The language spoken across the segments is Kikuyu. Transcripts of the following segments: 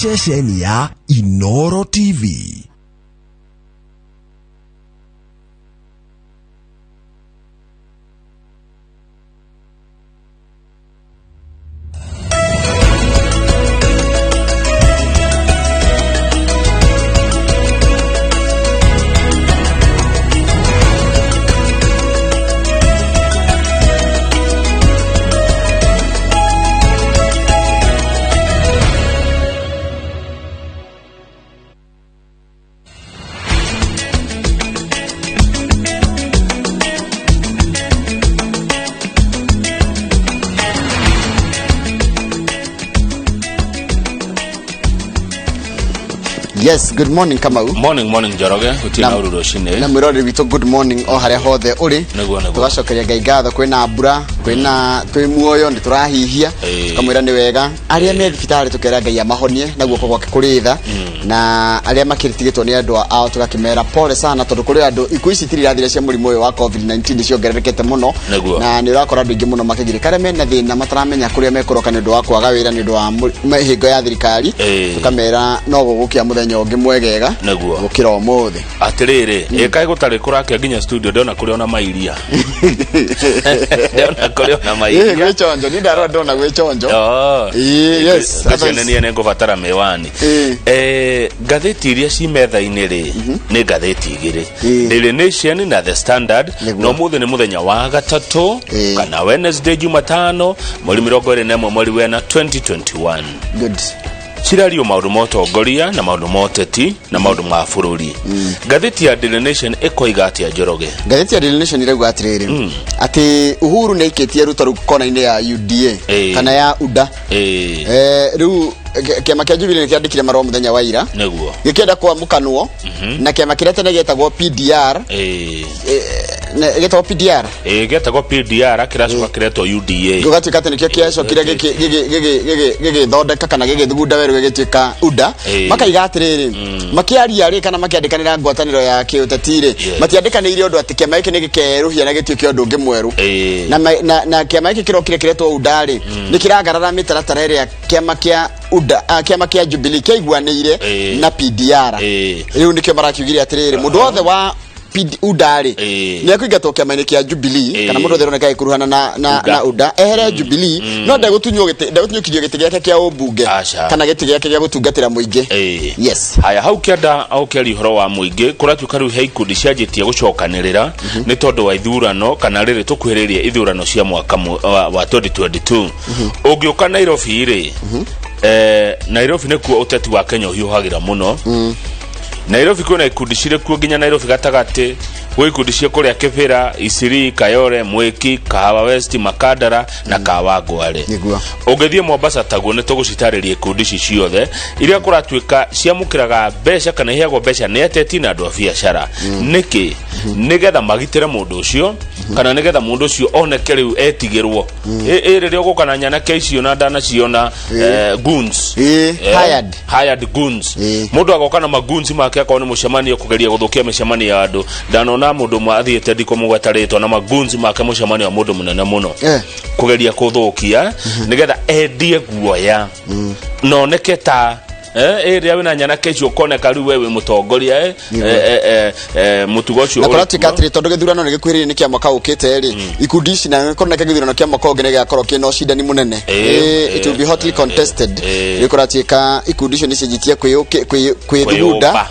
Ceceni ya Inoro TV. Yes, good morning, Kamau. Morning, morning, Njoroge. Gũtirĩ na ũru rũcinĩ. Na mwĩroreri witũ, good morning o harĩa hothe ũrĩ. Nĩguo. Tũgacokeria Ngai ngatho, kwĩna mbura, kwĩna twĩ muoyo, nĩ tũrahihia. Tũkamwĩra nĩ wega. Arĩa me thibitarĩ tũkera Ngai amahonie na guoko gwake kũrĩ tha, na arĩa makĩtigĩtwo nĩ andũ ao tũgakĩmera pole sana, tondũ kũrĩ andũ ikuũ ici itirĩ irathira cia mũrimũ ũyũ wa COVID-19, nĩ ciongererekete mũno. Na nĩ ũrakora andũ aingĩ mũno makĩgirĩka, arĩa mena thĩna mataramenya kũrĩa mekũroka nĩ ũndũ wa kwaga wĩra, nĩ ũndũ wa mĩhĩngo ya thirikari. Tũkamera no gũgũkĩa mũthenya ũngĩ mwegega gũkĩra ũmũthĩ. Atĩrĩrĩ, ĩ kaĩ gũtarĩ kũrakia nginya studio? Ndona kũrĩ ona mairia, ndona kũrĩ ona mairia. Gwĩ chonjo, niĩ ndarora ndona gwĩ chonjo. Oh. Ĩĩ, yes. Ngaciana niĩ nĩ ngũbatara mĩwani. Ngathĩti iria ci metha-inĩ rĩ, nĩ ngathĩti igĩrĩ, Daily Nation na The Standard. Na ũmũthĩ nĩ mũthenya wa gatatũ, kana Wednesday, Jumatano, mweri 21 mweri wena 2021. Good. Cirario maũndũ ma ũtongoria na maũndũ ma ũteti na maũndũ ma bũrũri. Ngathĩti ya Daily Nation ĩkoiga atĩa, Njoroge? Ngathĩti ya Daily Nation ĩrauga atĩrĩrĩ, atĩ Uhuru nĩ aikĩtie Ruto rĩu kona-inĩ ya UDA, kana ya UDA. Rĩu kĩama kĩa Jubilee nĩ kĩandĩkire marũa mũthenya wa ira gĩkĩenda kwamũkanwo na kĩama kĩrĩa tene gĩetagwo PDR. Gĩetagwo PDR. Ĩĩ, gĩetagwo PDR, kĩracoka kĩretwo UDA. Gũgatuĩka atĩ nĩkĩo kĩacokire gĩgĩthondeka kana gĩgĩthugunda werũ gĩgĩtuĩka UDA. Makaiga atĩrĩrĩ, makĩaria rĩ, kana makĩandĩkanĩra ngwatanĩro ya kĩũteti rĩ, matiandĩkanĩire ũndũ atĩ kĩama gĩkĩ nĩ gĩkerũhia na gĩtuĩke ũndũ ũngĩ mwerũ. Na kĩama gĩkĩ kĩrokire kĩretwo UDA rĩ, nĩ kĩragarara mĩtaratara ĩrĩa kĩama kĩa UDA, kĩama kĩa Jubilee kĩaiguanĩire na PDR. Rĩu nĩkĩo marakiugire atĩrĩrĩ, mũndũ wothe wa PD, UDA rĩ, nĩ ekũingatwo kĩama-inĩ kĩa Jubilee, kana mũndũ wothe ũroneka agĩkuruhana na UDA. na UDA ehere Jubilee, no ndegũtunywo gĩtĩ, ndegũtunyũkithio gĩtĩ gĩake kĩa ũmbunge Aca. kana gĩtĩ gĩake gĩa gũtungatĩra mũingĩ. Yes. Haya, hau kĩanda ũkĩaria ũhoro wa mũingĩ, kũratuĩka rĩu he ikundi cianjĩtie gũcokanĩrĩra nĩ tondũ wa ithurano, kana rĩrĩ tũkuhĩrĩrie ithurano cia mwaka wa 2022. Ũngĩũka Nairobi rĩ, Nairobi nĩkuo ũteti wa Kenya ũhiũhagĩra mũno. Nairobi kwĩna ikundi cirĩ kuo, nginya Nairobi gatagatĩ gwĩ ikundi cia kũrĩa Kĩbĩra, Isiri, Kayore, Mwĩki, Kahawa West, Makandara na Kawangware. Ũngĩthiĩ Mombasa taguo. Nĩ tũgũcitarĩria ikundi ici ciothe iria kũratuĩka ciamũkĩraga mbeca kana iheagwo mbeca nĩ ateti na andũ a biacara. Nĩkĩ? Nĩgetha magitĩre mũndũ ũcio, kana nĩgetha mũndũ ũcio oneke rĩu etigĩrwo. Ĩ rĩrĩa ũgũka na nyanake icio na ndanaciona, goons. Hired. Hired goons. Mũndũ agoka na magoons make akorwo nĩ mũcemanio, kũgeria gũthũkia mĩcemanio ya andũ. Ndanona mũndũ ũmwe athiĩte, ndikũmũgweta rĩtwa, na magoons make mũcemanio wa mũndũ mũnene mũno, kũgeria kũthũkia nĩgetha endie guoya noneke ta ĩrĩa wĩna nyanake icio, ũkoneka rĩu we wĩ mũtongoria, mũtugo ũcio Na ũrĩ kũratuĩka kuo. atĩrĩ, tondũ gĩthurano nĩ gĩkuhĩrĩirie, nĩ kĩa mwaka ũkĩte rĩ, ikundi ici na kũroneka gĩthurano kĩa mwaka ũngĩ nĩ gĩgakorwo kĩna ũcindani mũnene. It will be hotly contested. Rĩu kũratuĩka ikundi icio nĩ cianjĩtie kwĩthugunda. Kwĩyũmba.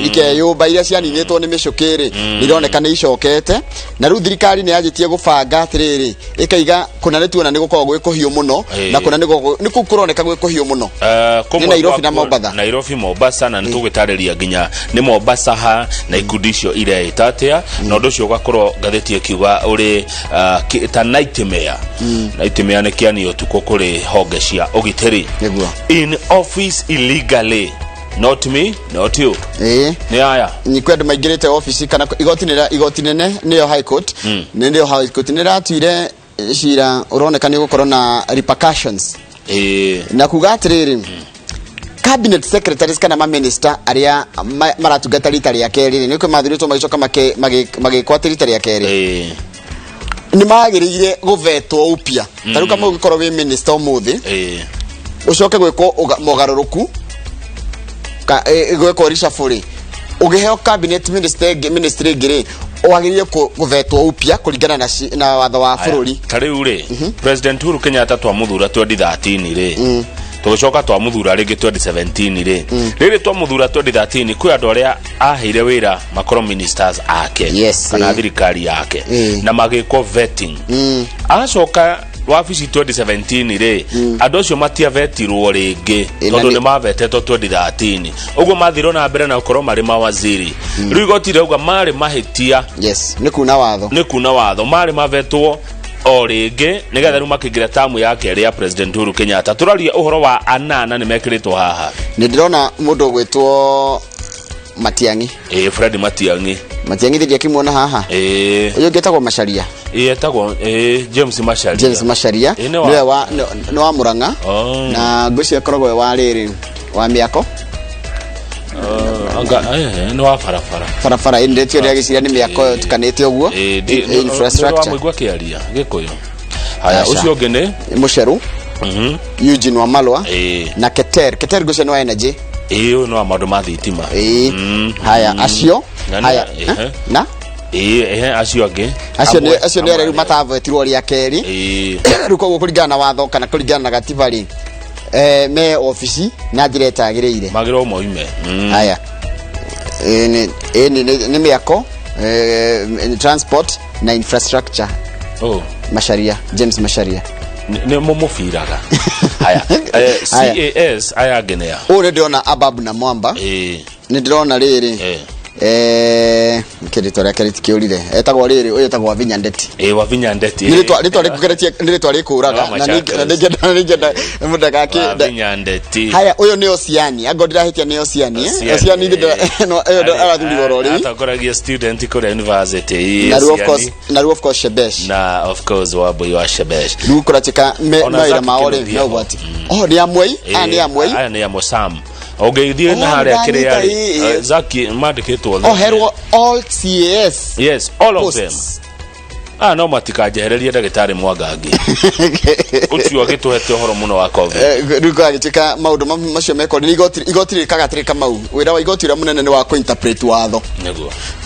Ikeyũmba. Iria cianinĩtwo nĩ mĩcũkĩ rĩ, nĩ ironeka nĩ icokete, na rĩu thirikari nĩ yanjĩtie gũbanga atĩrĩrĩ, ĩkaiga kũna nĩ tuona nĩ gũkoragwo gwĩ kũhiũ mũno, na kũna nĩ kũu kũroneka gwĩ kũhiũ mũno. Kũmwe Nĩ Nairobi na kwakuo- Mombatha. Nairobi, Mombasa, na nĩ tũgũtarĩria nginya nĩ Mombasa ha na ikundi icio ireĩta atĩa, na ũndũ ũcio ũgakorwo ngathĩti ĩkiuga ũrĩ ta nightmare. Nightmare nĩ kĩani ũtukũ kũrĩ honge cia ũgitĩri. In office illegally, not me, not you. Nĩ aya. Nĩ kwĩ andũ maingĩrĩte obici kana igoti nĩ igoti nene, nĩyo High Court. Nĩyo High Court nĩ ĩratuire cira ũroneka nĩ ũgũkorwo na repercussions, na kuga atĩrĩrĩ, cabinet secretaries kana maminista arĩa maratungata rita rĩa kerĩ rĩ, nĩ kwĩ mathurĩtwo magĩcoka magĩkwo atĩ rita rĩa kerĩ nĩ magĩrĩire gũvetwo upya. Ta rĩu kama ũngĩkorwo wĩ minister ũmũthĩ, ũcoke gwĩkwo mogarũrũku, Gwĩkwo reshuffle rĩ, ũgĩheo cabinet minister ĩngĩ, ministry ĩngĩ rĩ, wagĩrĩire kũvetwo upya kũringana na watho wa bũrũri. Ta rĩu rĩ, President Uhuru Kenyatta twamũthura 2013 rĩ, tũgĩcoka twamũthura rĩngĩ 2017 rĩ. Rĩrĩ twamũthura 2013, kwĩ andũ arĩa aheire wĩra makorwo ministers ake kana thirikari yake na magĩkwo vetting. Acoka wabici 2017 rĩ, andũ acio matiavetirwo rĩngĩ na tondũ nĩ nĩ mavetetwo 2013. Ũguo mathirwo na mbere na gũkorwo marĩ mawaziri. Rĩu igoti rĩauga marĩ mahĩtia. Yes, nĩ kuna watho. Nĩ kuna watho, marĩ mavetwo o rĩngĩ nĩgetha rĩu makĩingĩra tamu ya kerĩ ya President Uhuru Kenyatta. Tũraria ũhoro wa anana nĩ mekĩrĩtwo haha. Nĩ ndĩrona mũndũ ũgwĩtwo Matiang'i. Ĩĩ, Fred Matiang'i. Matiang'i thĩ ndiakĩmuona haha. Ũyũ ũngĩ etagwo Macharia. Ĩĩ, etagwo James Macharia. James Macharia. Ĩĩ, nĩ wa Nĩwe wa nĩ wa Murang'a. Oh. Na ngwĩciria akoragwo e wa rĩrĩ, wa mĩako. Anga nĩ wa barabara. Barabara ĩĩ, ndĩtio ndĩragĩciria nĩ mĩako ĩtukanĩte ũguo. Infrastructure. Mũigua kĩaria gĩkũyũ. Haya. Aca. Ũcio ũngĩ nĩ Mũceru Eugene Wamalwa na Keter. Keter ngwĩciria nĩ wa energy. Ĩĩ, ũyũ nĩ wa maũndũ ma thitima. Ĩĩ. Haya, acio Na haya, ehe. Na Ĩĩ, ehe, acio angĩ acio nĩ Amwe, acio nĩ arĩa rĩu amwe. matavetirwo rĩa kerĩ. Rĩu koguo kũringana na watho kana kũringana na gatiba rĩ, me obici na njĩra ĩtagĩrĩire. Magĩrĩirwo moime. Haya. Ĩĩ, nĩ mĩako, transport na infrastructure. Oh. Macharia, James Macharia. Nĩ mũmũbiraga. Haya. Haya. CAS aya angĩ nĩa? Ũyũ nĩ ndĩrona Ababu na Mwamba. Nĩ ndĩrona rĩrĩ, kĩ rĩtwa rĩake rĩtikĩũrire, etagwo rĩrĩ, ũyũ etagwo Wavinya Ndeti. Ĩĩ, Wavinya Ndeti. Nĩ rĩtwa rĩkũgeretie, nĩ rĩtwa rĩkũraga. Wa Na Machakos. na nĩngĩenda mũndũ Wavinya Ndeti. Haya, ũyũ nĩ Osiani, angorwo ndirahĩtia nĩ Osiani, eh? Osiani no ũyũ arathurirwo oro rĩu. Atongoragia student kũrĩa university. Ĩĩ, Na rĩu of Osiani. course, na rĩu of course Shebesh. Na of course Wambui wa Shebesh. Rĩu kũratuĩka Ona mawĩra Zack mao rĩ Kĩnuthia me ho. ũgwati. Oh, nĩ amwe aya, nĩ amwe. Aya nĩ amwe. Sam ũngĩthiĩ Oh, na harĩa kĩrĩa ndanyita, rĩ, ĩĩ. Zaki mandĩkĩtwo othe. Oherwo all CAS Yes, all of them. posts. Ah, no matikanjehererie ndagĩtarĩ Mwangangi ũcio agĩtũhete ũhoro mũno wa COVID. Rĩu kũragĩtuĩka maũndũ macio mekwo nĩ igoti. Igoti rĩkaga atĩrĩ, Kamau, wĩra wa igoti ũrĩa mũnene nĩ wa kũ-interpret watho.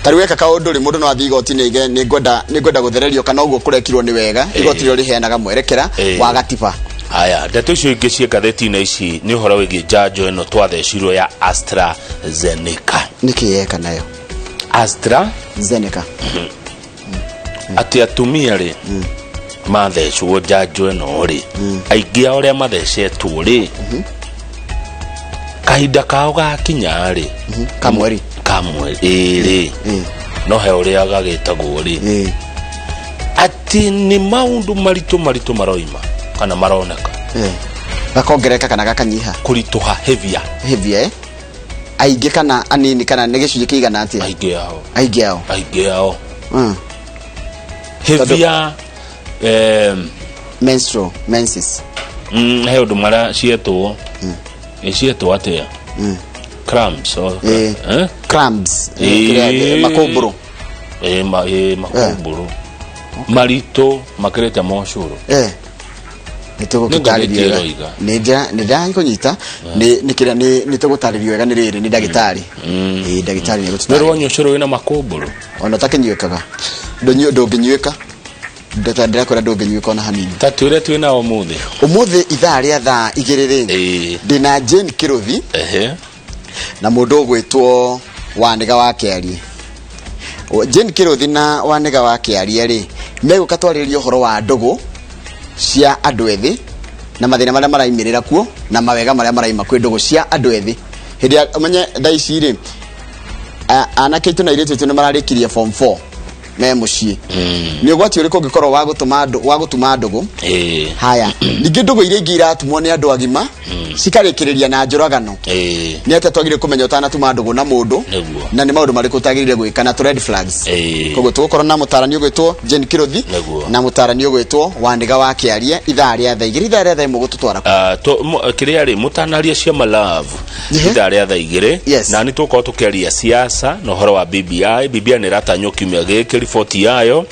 Ta rĩu weka kaũndũ rĩ, mũndũ no athiĩ igoti-inĩ aige nĩ ngwenda gũthererio kana ũguo kũrekirwo nĩ wega. Igoti rĩo rĩheanaga mwerekera wa gatiba. Haya, ndeto icio ingĩ ciĩ ngathĩti-inĩ ici nĩ ũhoro wĩgiĩ njanjo ĩno twathecirwo ya AstraZeneca. Nĩkĩ yeka nayo? Astra Zeneca. Atĩ atumia rĩ mathecwo njanjo ĩno rĩ, aingĩ ao arĩa mathecetwo rĩ, kahinda kao gakinya rĩ, Kamweri. Kamweri ĩrĩ, no he ũrĩa gagĩtagwo rĩ, atĩ nĩ maũndũ maritũ maritũ maroima kana maroneka. Gakongereka kana gakanyiha? Kũritũha, heavier. Heavier, eh? Aingĩ kana anini, kana nĩ gĩcunjĩ kĩigana atĩa? Aingĩ ao. Aingĩ ao. Aingĩ ao. Heavier. Menstrual menses. He ũndũ mara cietwo, ĩ cietwo atĩa, cramps or, eh? Cramps, kĩrĩa, makũmbũrũ. Ĩ makũmbũrũ maritũ makĩrĩte mocũrũ. Nĩ tũgũgĩtarĩrio Nĩ wega. ngathĩti ĩroiga. Nĩ ndĩrakũnyita, nĩ kĩrĩa nĩ tũgũtarĩrio wega nĩ rĩrĩ, nĩ ndagĩtarĩ. Ĩĩ, ndagĩtarĩ nĩ Nĩ egũtũtarĩria. rwanyua ũcũrũ wĩna makũmbũrũ? Ona ũtakĩnyuĩkaga. Ndũngĩnyuĩka. Ndĩrakwĩra ndũngĩnyuĩka ona hanini. Ta twĩre twĩ nao ũmũthĩ. Ũmũthĩ ithaa rĩa thaa 2 rĩ, ndĩna Jane Kĩrũthi na mũndũ ũgwĩtwo Wanĩga wa Kĩarie. Jane Kĩrũthi na Wanĩga wa Kĩarie rĩ, megũka twarĩrĩria ũhoro wa ndũgũ cia andũ ethĩ na mathĩna marĩa maraimĩrĩra kuo na mawega marĩa maraima kwĩ ndũgũ cia andũ ethĩ. Hĩndĩ ya ũmenye thaa ici rĩ, anake aitũ na airĩtu aitũ nĩ mararĩkirie form 4 me mũciĩ. Nĩ ũgwati ũrĩkũ ũngĩkorwo wa gũtuma ndũgũ? Haya, ningĩ ndũgũ iria ingĩ iratumwo nĩ andũ agima cikarĩkĩrĩria na njũragano, nĩ atĩa twagĩrĩire kũmenya ũtanatuma ndũgũ na mũndũ na nĩ maũndũ marĩkũ ũtagĩrĩire gwĩka na tũ red flags? Koguo tũgũkorwo na mũtarani ũgwĩtwo Jane Kĩrũthi na mũtarani ũgwĩtwo Wanĩga wa Kĩarie ithaa rĩa thaa 2. Ithaa rĩa thaa 1 gũtũtwara kũ? Ah, kĩrĩa rĩ mũtanaria cia malavu ithaa rĩa thaa 2, na nĩ tũgũkorwo tũkĩaria siasa na ũhoro wa BBI. BBI nĩ ĩratanywo kiumia gĩkĩ. riboti yayo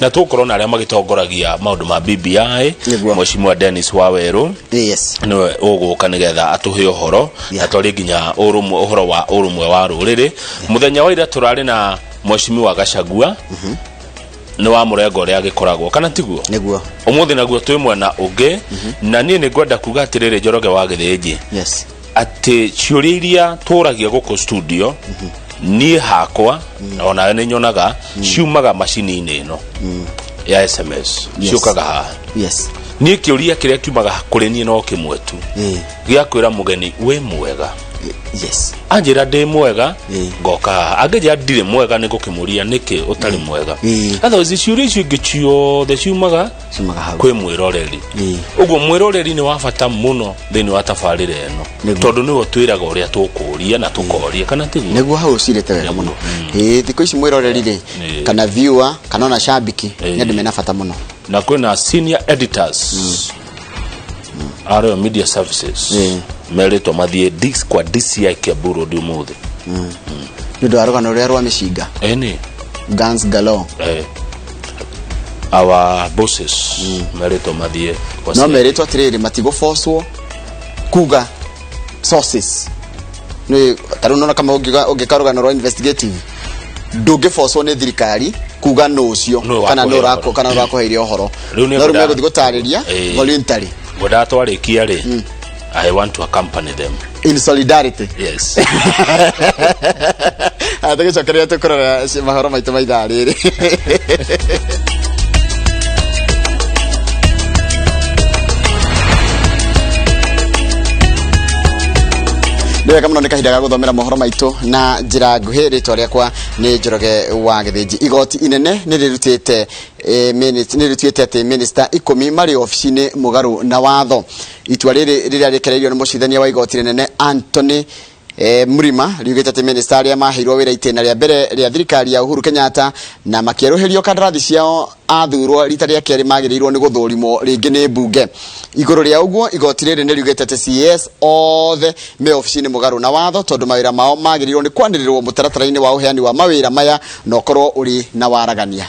na tũgũkorwo na arĩa magĩtongoragia maũndũ ma BBI. Nĩguo. Mheshimiwa Dennis Wawerũ nĩwe ũgũka nĩgetha atũhe ũhoro na twarie nginya ũrũmwe, ũhoro wa ũrũmwe wa rũrĩrĩ. Mũthenya wa ira tũrarĩ na Mheshimiwa Gachagua, nĩ wa mũrengo ũrĩa agĩkoragwo, kana tiguo? Nĩguo. Ũmũthĩ naguo twĩ mwena ũngĩ, na niĩ nĩ ngwenda kuga atĩrĩrĩ, Njoroge wa Gĩthĩnji, atĩ ciũria iria tũragia gũkũ studio, niĩ hakwa onawe nĩ nyonaga ciumaga macini-inĩ ĩno ya SMS, ciũkaga haha. Niĩ kĩũria kĩrĩa kiumaga kũrĩ niĩ no kĩmwe tu, gĩa kwĩra mũgeni wĩ mwega. Anjĩra ndĩ mwega, ngoka haha. Angĩnjĩra ndirĩ mwega, nĩ ngũkĩmũria nĩkĩ ũtarĩ mwega. Otherwise ciũria icio ingĩ ciothe ciumaga ciumaga hau kwĩ mwĩroreri. Ũguo mwĩroreri nĩ wa bata mũno thĩinĩ wa tabarĩra ĩno, tondũ nĩwe twĩraga ũrĩa tũkũria na tũkoria, kana tiguo? Nĩguo, hau ũcirĩte wega mũno. Ĩĩ, thikũ ici mwĩroreri rĩ, kana viewer, kana ona shabiki, nĩ andũ mena bata mũno. Na kwĩna senior editors a Royal Media Services merĩtwo mathiĩ kwa DCI Kiambu Road ũmũthĩ. Nĩ ũndũ wa rũgano rũrĩa rwa mĩcinga. Ĩni. Guns galore. Our bosses merĩtwo mathiĩ kwa No CID. merĩtwo atĩrĩrĩ, matigũbocwo kuga sources. Nĩ ta rĩu nona kama ũngĩka rũgano rwa investigative, ndũngĩbocwo nĩ thirikari kuga nũ ũcio Nũ kana nũ wakũhe ũrakũ ũhoro. Kana nũ ũrakũheire ũhoro. Rĩu nĩ No rĩu ngwenda- megũthiĩ gũtarĩria voluntary. Ngwendaga twarĩkia rĩ, I want to accompany them In solidarity. Yes. Tũgĩcokereria tũkũrora mahoro maitũ ma ithaa rĩrĩ. Nĩ wega mũno, nĩ kahinda ga gũthomera mohoro maitũ na njĩra nguhĩ. Rĩtwa rĩakwa nĩ Njoroge wa Gĩthĩnji. Igoti inene nĩ rĩrutĩte nĩ rĩtuĩte atĩ minista 10 marĩ obici-inĩ mũgarũ na watho. Itua rĩrĩ rĩrĩa rĩkereirio nĩ mũcirithania wa igoti rĩnene Anthony Mrima riugĩte atĩ minista arĩa maheirwo wĩra itĩna rĩa mbere rĩa thirikari ya Uhuru Kenyatta na makĩerũhĩrio kandarathi ciao athurwo rita rĩa kerĩ magĩrĩirwo nĩ gũthũrimwo rĩngĩ nĩ mbunge. Igũrũ rĩa ũguo, igoti rĩrĩ nĩ riugĩte atĩ CS othe me obici-inĩ mũgarũ na watho, tondũ mawĩra mao magĩrĩirwo nĩ kwanĩrĩrwo mũtaratara-inĩ wa ũheani wa mawĩra maya na ũkorwo ũrĩ na waragania.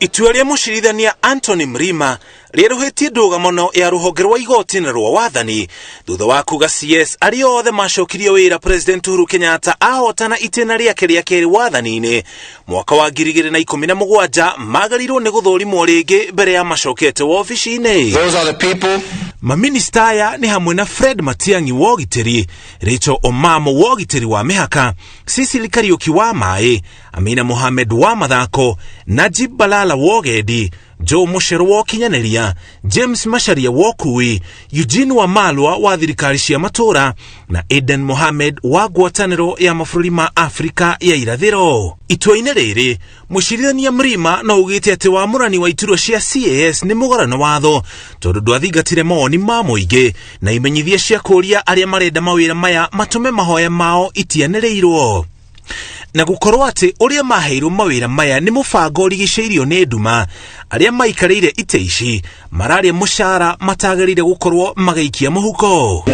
Itua rĩa mũcirithania Anthony Mrima rĩerũhĩtie ndũgamano ya rũhonge rwa igoti na rwa wathani thutha wa kuga CS arĩa othe macokirio wĩra President Uhuru Kenyatta ahotana itĩna rĩake rĩa kerĩ wathani-inĩ mwaka wa 2017 magĩrĩirwo nĩ gũthũrimwo rĩngĩ mbere ya macokete wobici-inĩ. Those are the people. Maminista aya nĩ hamwe na Fred Matiang'i wa ũgitĩri, Rachel Omamo wa ũgitĩri wa mĩhaka, Cecily Kariuki wa maĩ, Amina Mohamed wa mathako, Najib Balala wa ũgendi, Joe Mucheru wa ũkinyanĩria, James Macharia wa ũkui, Eugene Wamalwa wa thirikari cia matũra na Aden Mohamed wa ngwatanĩro ya mabũrũri ma Afrika ya irathĩro. Itua-inĩ rĩrĩ, mũcirithania Mrima no augĩte atĩ wamũrani wa iturwa cia CAS nĩ mũgarano watho, tondũ ndwathingatire mawoni ma mũingĩ na imenyithia cia kũũria arĩa marenda mawĩra maya matũme mahoya mao itianĩrĩirwo, na gũkorwo atĩ ũrĩa maheirwo mawĩra maya nĩ mũbango ũrigicĩirio nĩ nduma. Arĩa maikarĩire itĩ ici mararĩa mũcara matagĩrĩire gũkorwo magĩikia mũhuko.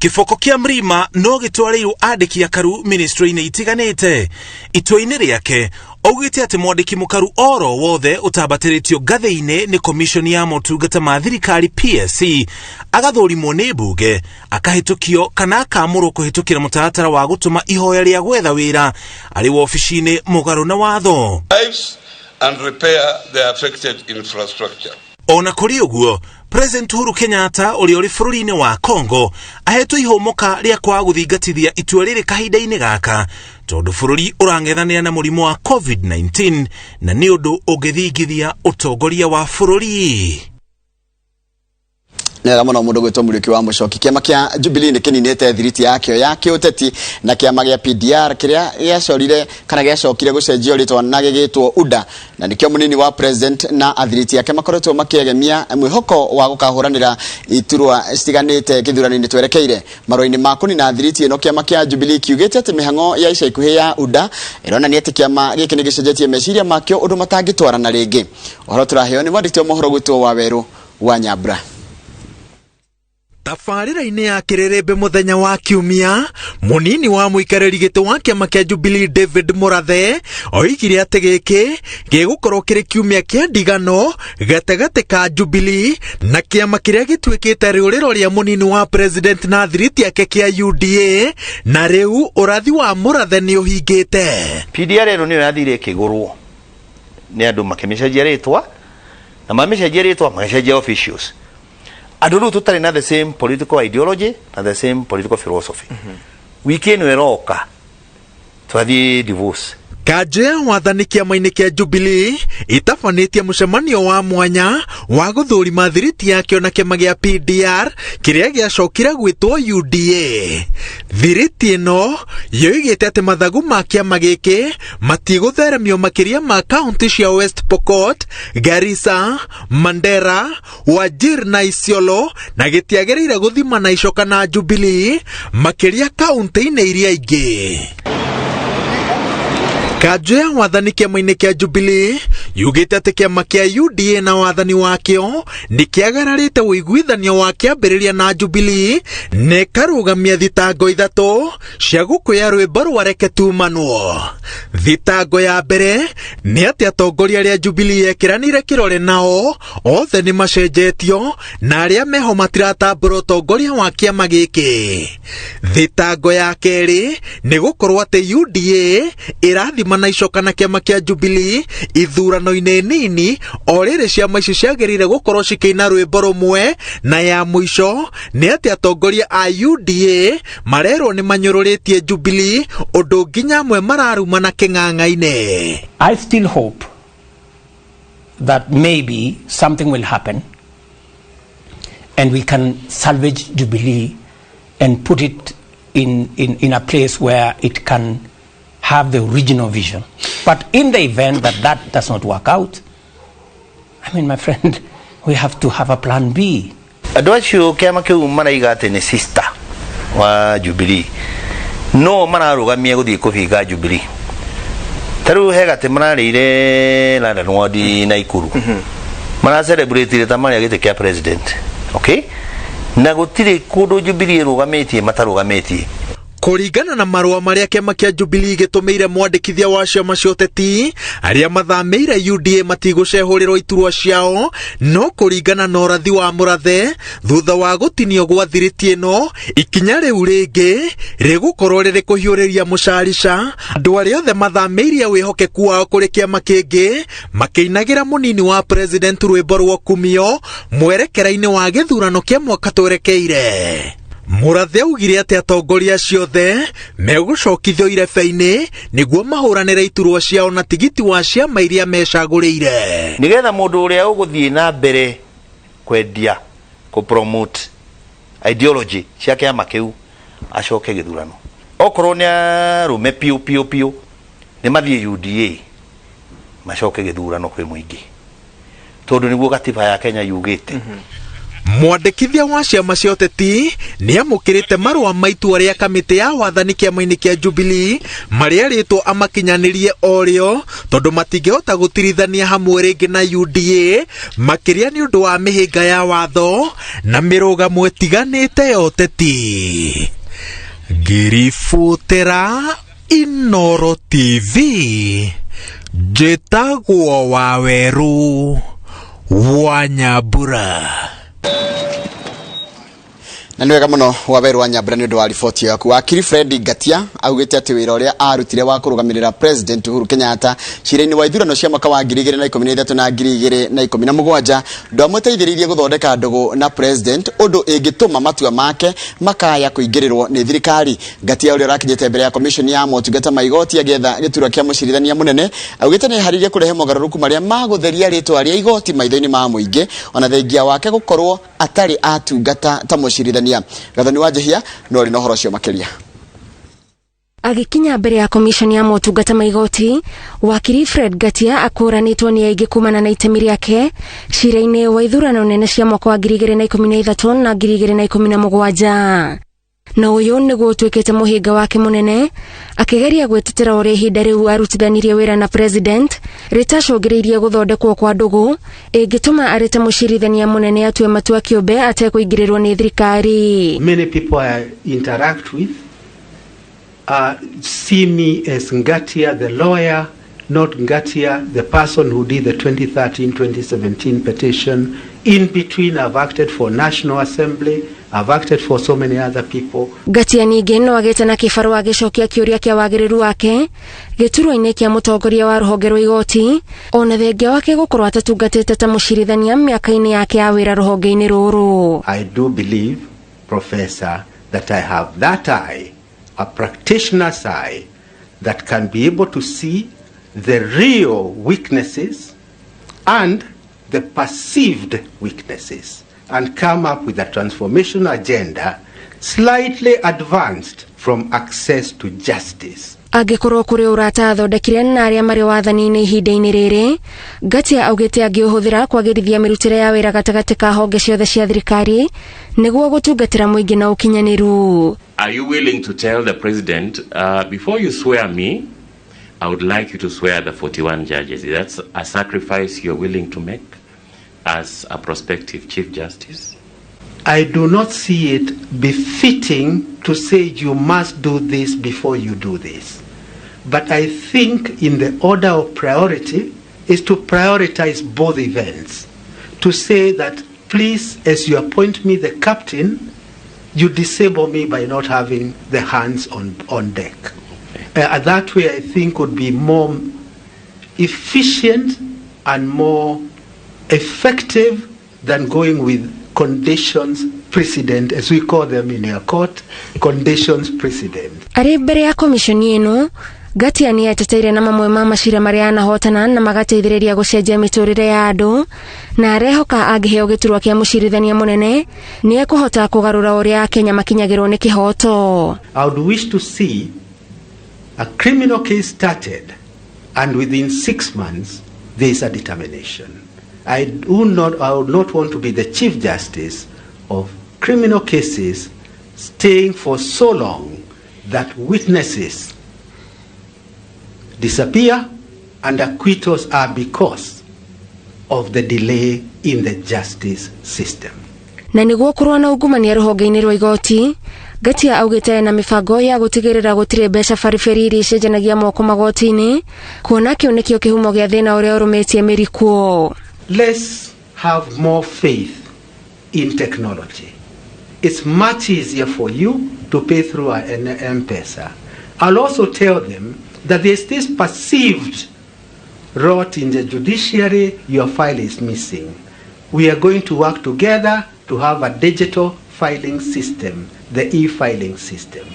Kĩboko kĩa Mrima no gĩtwarĩirwo andĩki akaru ministry-inĩ itiganĩte. Itua-inĩ rĩake augĩte atĩ mwandĩki mũkaru oro wothe ũtambatĩrĩtio ngathĩ-inĩ nĩ komishoni ya motungata ma thirikari PSC, agathũrimwo nĩ mbunge, akahĩtũkio kana akamũrwo kũhĩtũkĩra mũtaratara wa gũtũma ihoya rĩa gwetha wĩra, arĩ wobici-inĩ mũgarũ na watho. Lives and repair the affected infrastructure. Ona kũrĩ ũguo, President Uhuru Kenyatta ũrĩa ũrĩ bũrũri-inĩ wa Congo ahetwo ihũmũka rĩa kwaga gũthingatithia itua rĩrĩ kahinda-inĩ gaka, tondũ bũrũri ũrang'ethanĩra na mũrimũ wa COVID-19 na nĩ ũndũ ũngĩthingithia ũtongoria wa bũrũri. Nĩ wega mũno. Mũndũ gwĩtwo Mũriũki wa Mũcoki. Kĩama kĩa Jubilee nĩ kĩninĩte thiriti yakĩo ya kĩũteti na kĩama gĩa PDR kĩrĩa gĩacorire kana gĩacokire gũcenjio rĩtwa na gĩgĩtwo UDA, na nĩkĩo mũnini wa president na athiriti ake makoretwo makĩegemia mwĩhoko wa gũkahũranĩra iturwa citiganĩte gĩthurano-inĩ twerekeire. Marũa-inĩ ma kũnina thiriti ĩno, kĩama kĩa Jubilee kiugĩte atĩ mĩhang'o ya ica ikuhĩ ya UDA ĩronania atĩ kĩama gĩkĩ nĩ gĩcenjetie meciria makĩo ũndũ matangĩtwarana rĩngĩ. Ũhoro tũraheo nĩ mwandĩki wa mohoro gwĩtwo Wawerũ wa Nyambura. Tabarĩra-inĩ ya kĩrĩrĩmbĩ mũthenya wa kiumia, mũnini wa mũikarĩri gĩtĩ wa kĩama kĩa Jubilee David Murathe oigire atĩ gĩkĩ gĩgũkorwo kĩrĩ kiumia kĩa ndigano gatagatĩ ka Jubilee na kĩama kĩrĩa gĩtuĩkĩte rĩũrĩro rĩa mũnini wa president na thiriti yake kĩa UDA, na rĩu ũrathi wa Murathe nĩ ũhingĩte. PDR ĩno nĩyo yathire ĩkĩgũrwo nĩ andũ makĩmĩcenjia rĩtwa, na mamĩcenjia rĩtwa magĩcenjia officials. Andũ rĩu tũtarĩ na the same political ideology na the same political philosophy. Wiki ĩno ĩroka twathiĩ divorce. Kanjũ ya wathani kĩama-inĩ kĩa Jubilee itabanĩtie mũcemanio wa mwanya wa gũthũrima thiriti yakĩo na kĩama gĩa PDR kĩrĩa gĩacokire gwĩtwo UDA. Thiriti ĩno yoigĩte atĩ mathagu ma kĩama gĩkĩ matigũtheremio makĩria ma kaunti cia West Pokot, Garissa, Mandera, Wajir na Isiolo, na gĩtiagĩrĩire gũthima na icoka na Jubilee makĩria kaunti-inĩ iria ingĩ. Kanjũ ya wathani kĩama-inĩ kĩa Jubilee yugĩte atĩ kĩama kĩa UDA na wathani wakĩo nĩ kĩagararĩte ũiguithanio wa kĩambĩrĩria na Jubilee na ĩkarũgamia thitango ithatũ cia gũkũya rwĩmbo rwa Reke Tumanwo. Thitango ya mbere nĩ atĩ atongoria arĩa Jubilee yekĩranĩire kĩrore nao othe nĩ macenjetio na arĩa meho matiratambũra ũtongoria wa kĩama gĩkĩ. Thitango ya kerĩ nĩ gũkorwo atĩ UDA ĩrathima na icoka na kĩama kĩa Jubilee ithurano-inĩ nini o rĩrĩ ciama ici ciagĩrĩire gũkorwo cikĩina rwĩmbo rũmwe, na ya mũico nĩ atĩ atongoria a UDA marerwo nĩ manyũrũrĩtie Jubilee ũndũ nginya amwe mararumana kĩng'ang'a-inĩ. I still hope that maybe something will happen and we can salvage Jubilee and put it in a place where it can have the original vision. But in the event that that does not work out, I mean, my friend, we have to have a plan B. Andũ acio kĩama kĩu maraiga atĩ nĩ sister wa Jubilee no mararũgamia gũthiĩ kũbinga Jubilee. Ta rĩu he gatĩ mararĩire London Ward Naikuru, maracelebrate ta marĩa gĩtĩ kĩa president, okay, na gũtirĩ kũndũ Jubilee ĩrũgamĩtie matarũgamĩtie. Kũringana na marũa marĩa kĩama kĩa Jubilee gĩtũmĩire mwandĩkithia wa ciama cia ũteti, arĩa mathamĩire UDA matigũcehũrĩrwo iturwa ciao, no kũringana na ũrathi wa Mũrathe thutha wa gũtinio gwa thiriti ĩno, ikinya rĩu rĩngĩ rĩgũkorwo rĩrĩ kũhiũrĩria mũcarica andũ arĩa othe mathamĩirie wĩhokeku wao kũrĩ kĩama kĩngĩ makĩinagĩra mũnini wa president rwĩmbo rwa kumio mwerekera-inĩ wa gĩthurano kĩa mwaka twerekeire. Mũrathe augire atĩ atongoria acio othe megũcokithio irebe-inĩ nĩguo mahũranĩre iturwa ciao na tigiti wa ciama iria mecagũrĩire. Nĩgetha mũndũ ũrĩa ũgũthiĩ na mbere kwendia kũ promote ideology cia kĩama kĩu acoke gĩthurano, okorwo nĩ arũme piũ piũ piũ nĩ mathiĩ UDA macoke gĩthurano kwĩ mũingĩ, tondũ nĩguo gatiba ya Kenya yugĩte. Mwandĩkithia wa ciama cia ũteti nĩ amũkĩrĩte marũa ma itua rĩa kamĩtĩ ya wathani kĩama-inĩ kĩa Jubilee marĩa rĩtwo amakinyanĩrie o rĩo tondũ matingĩhota gũtirithania hamwe rĩngĩ na UDA makĩria nĩ ũndũ wa mĩhĩnga ya watho na mĩrũgamo ĩtiganĩte ya ũteti. Ngĩribũtĩra Inooro TV, njĩtagwo Wawerũ wa Nyambura. Na nĩ wega mũno Wawerũ wa Nyambura nĩ ũndũ wa riboti yaku. Wakiri Fred Ngatia augĩte atĩ wĩra ũrĩa arutire wa kũrũgamĩrĩra President Uhuru Kenyatta cira-inĩ wa ithurano cia mwaka wa 2013 na 2017 ndwamũteithĩrĩirie gũthondeka ndũgũ na President, ũndũ ĩngĩtũma matua make makaya kũingĩrĩrwo nĩ thirikari. Ngatia ũrĩa ũrakinyĩte mbere ya commission ya motungata ma igoti agĩetha gĩturwa kĩa mũcirithania mũnene augĩte nĩ eharĩirie kũrehe mogarũrũku marĩa magũtheria rĩtwa rĩa igoti maitho-inĩ ma mũingĩ, ona thengia wake gũkorwo atarĩ atungata ta mũcirithania. Gathoni wa Njehia no arĩ na ũhoro ũcio makĩria. Agĩkinya mbere ya commission ya motungata ma igoti, wakiri Fred Ngatia akũranĩtwo nĩ aingĩ kumana na itemi rĩake cira-inĩ wa ithurano nene cia mwaka wa 2013 na 2017. Na ũyũ nĩguo ũtuĩkĩte mũhĩnga wake mũnene akĩgeria gwĩtetera ũrĩa ihinda rĩu arutithanirie wĩra na president rĩtacũngĩrĩirie gũthondekwo kwa ndũgũ ĩngĩtũma arĩ ta mũcirithania mũnene atue matua kĩũmbe atekũingĩrĩrwo nĩ thirikari. Many people I interact with see me as Ngatia the lawyer, not Ngatia the person who did the 2013-2017 petition. In between, I've acted for National Assembly, I've acted for so many other people. Ngatia ningĩ no agĩte na kĩbarũa agĩcokia kĩũria kĩa wagĩrĩru wake gĩturwa-inĩ kĩa mũtongoria wa rũhonge rwa igoti ona thengia wake gũkorwo atatungatĩte ta mũcirithania mĩaka-inĩ yake ya wĩra rũhonge-inĩ rũrũ. I do believe, Professor, that I have that eye, a practitioner's eye, that can be able to see the real weaknesses and the perceived weaknesses and come up with a transformation agenda slightly advanced from access to justice. Angĩkorwo kũrĩ ũrata athondekire na arĩa marĩ wathani-inĩ ihinda-inĩ rĩrĩ, Ngatia augĩte angĩũhũthĩra kwagĩrithia mĩrutĩre ya wĩra gatagatĩ ka honge ciothe cia thirikari nĩguo gũtungatĩra mũingĩ na ũkinyanĩru. Are you willing to tell the president, before you swear me, I would like you to swear the 41 judges? That's a sacrifice you're willing to make as a prospective Chief Justice? I do not see it befitting to say you must do this before you do this. But I think in the order of priority is to prioritize both events. To say that, please, as you appoint me the captain, you disable me by not having the hands on deck. That way I think would be more efficient and more effective than going with conditions precedent, as we call them in your court, conditions precedent. Arĩ mbere ya komishoni ĩno, Ngatia nĩ eteteire na mamwe ma macira marĩa anahotana na magateithĩrĩria gũcenjia mĩtũrĩre ya andũ, na arehoka angĩheo gĩturwa kĩa mũcirithania mũnene nĩ ekũhota kũgarũra ũrĩa Akenya makinyagĩrwo nĩ kĩhoto. I would wish to see a criminal case started and within 6 months there is a determination. I would not want to be the Chief Justice of criminal cases staying for so long that witnesses disappear and acquittals are because of the delay in the justice system. Na nĩguo kũrũa na ungumania rũhonge-inĩ rwa igoti, Ngatia augĩte na mĩbango ya gũtigĩrĩra gũtirĩ mbeca baribari iria icenjanagia moko magoti-inĩ, kuona kĩu nĩkĩo kĩhumo gĩa thĩna ũrĩa ũrũmĩtie mĩri kuo. Let's have more faith in technology. It's much easier for you to pay through an M-Pesa. I'll also tell them that there's this perceived rot in the judiciary, your file is missing. We are going to work together to have a digital filing system, the e-filing system.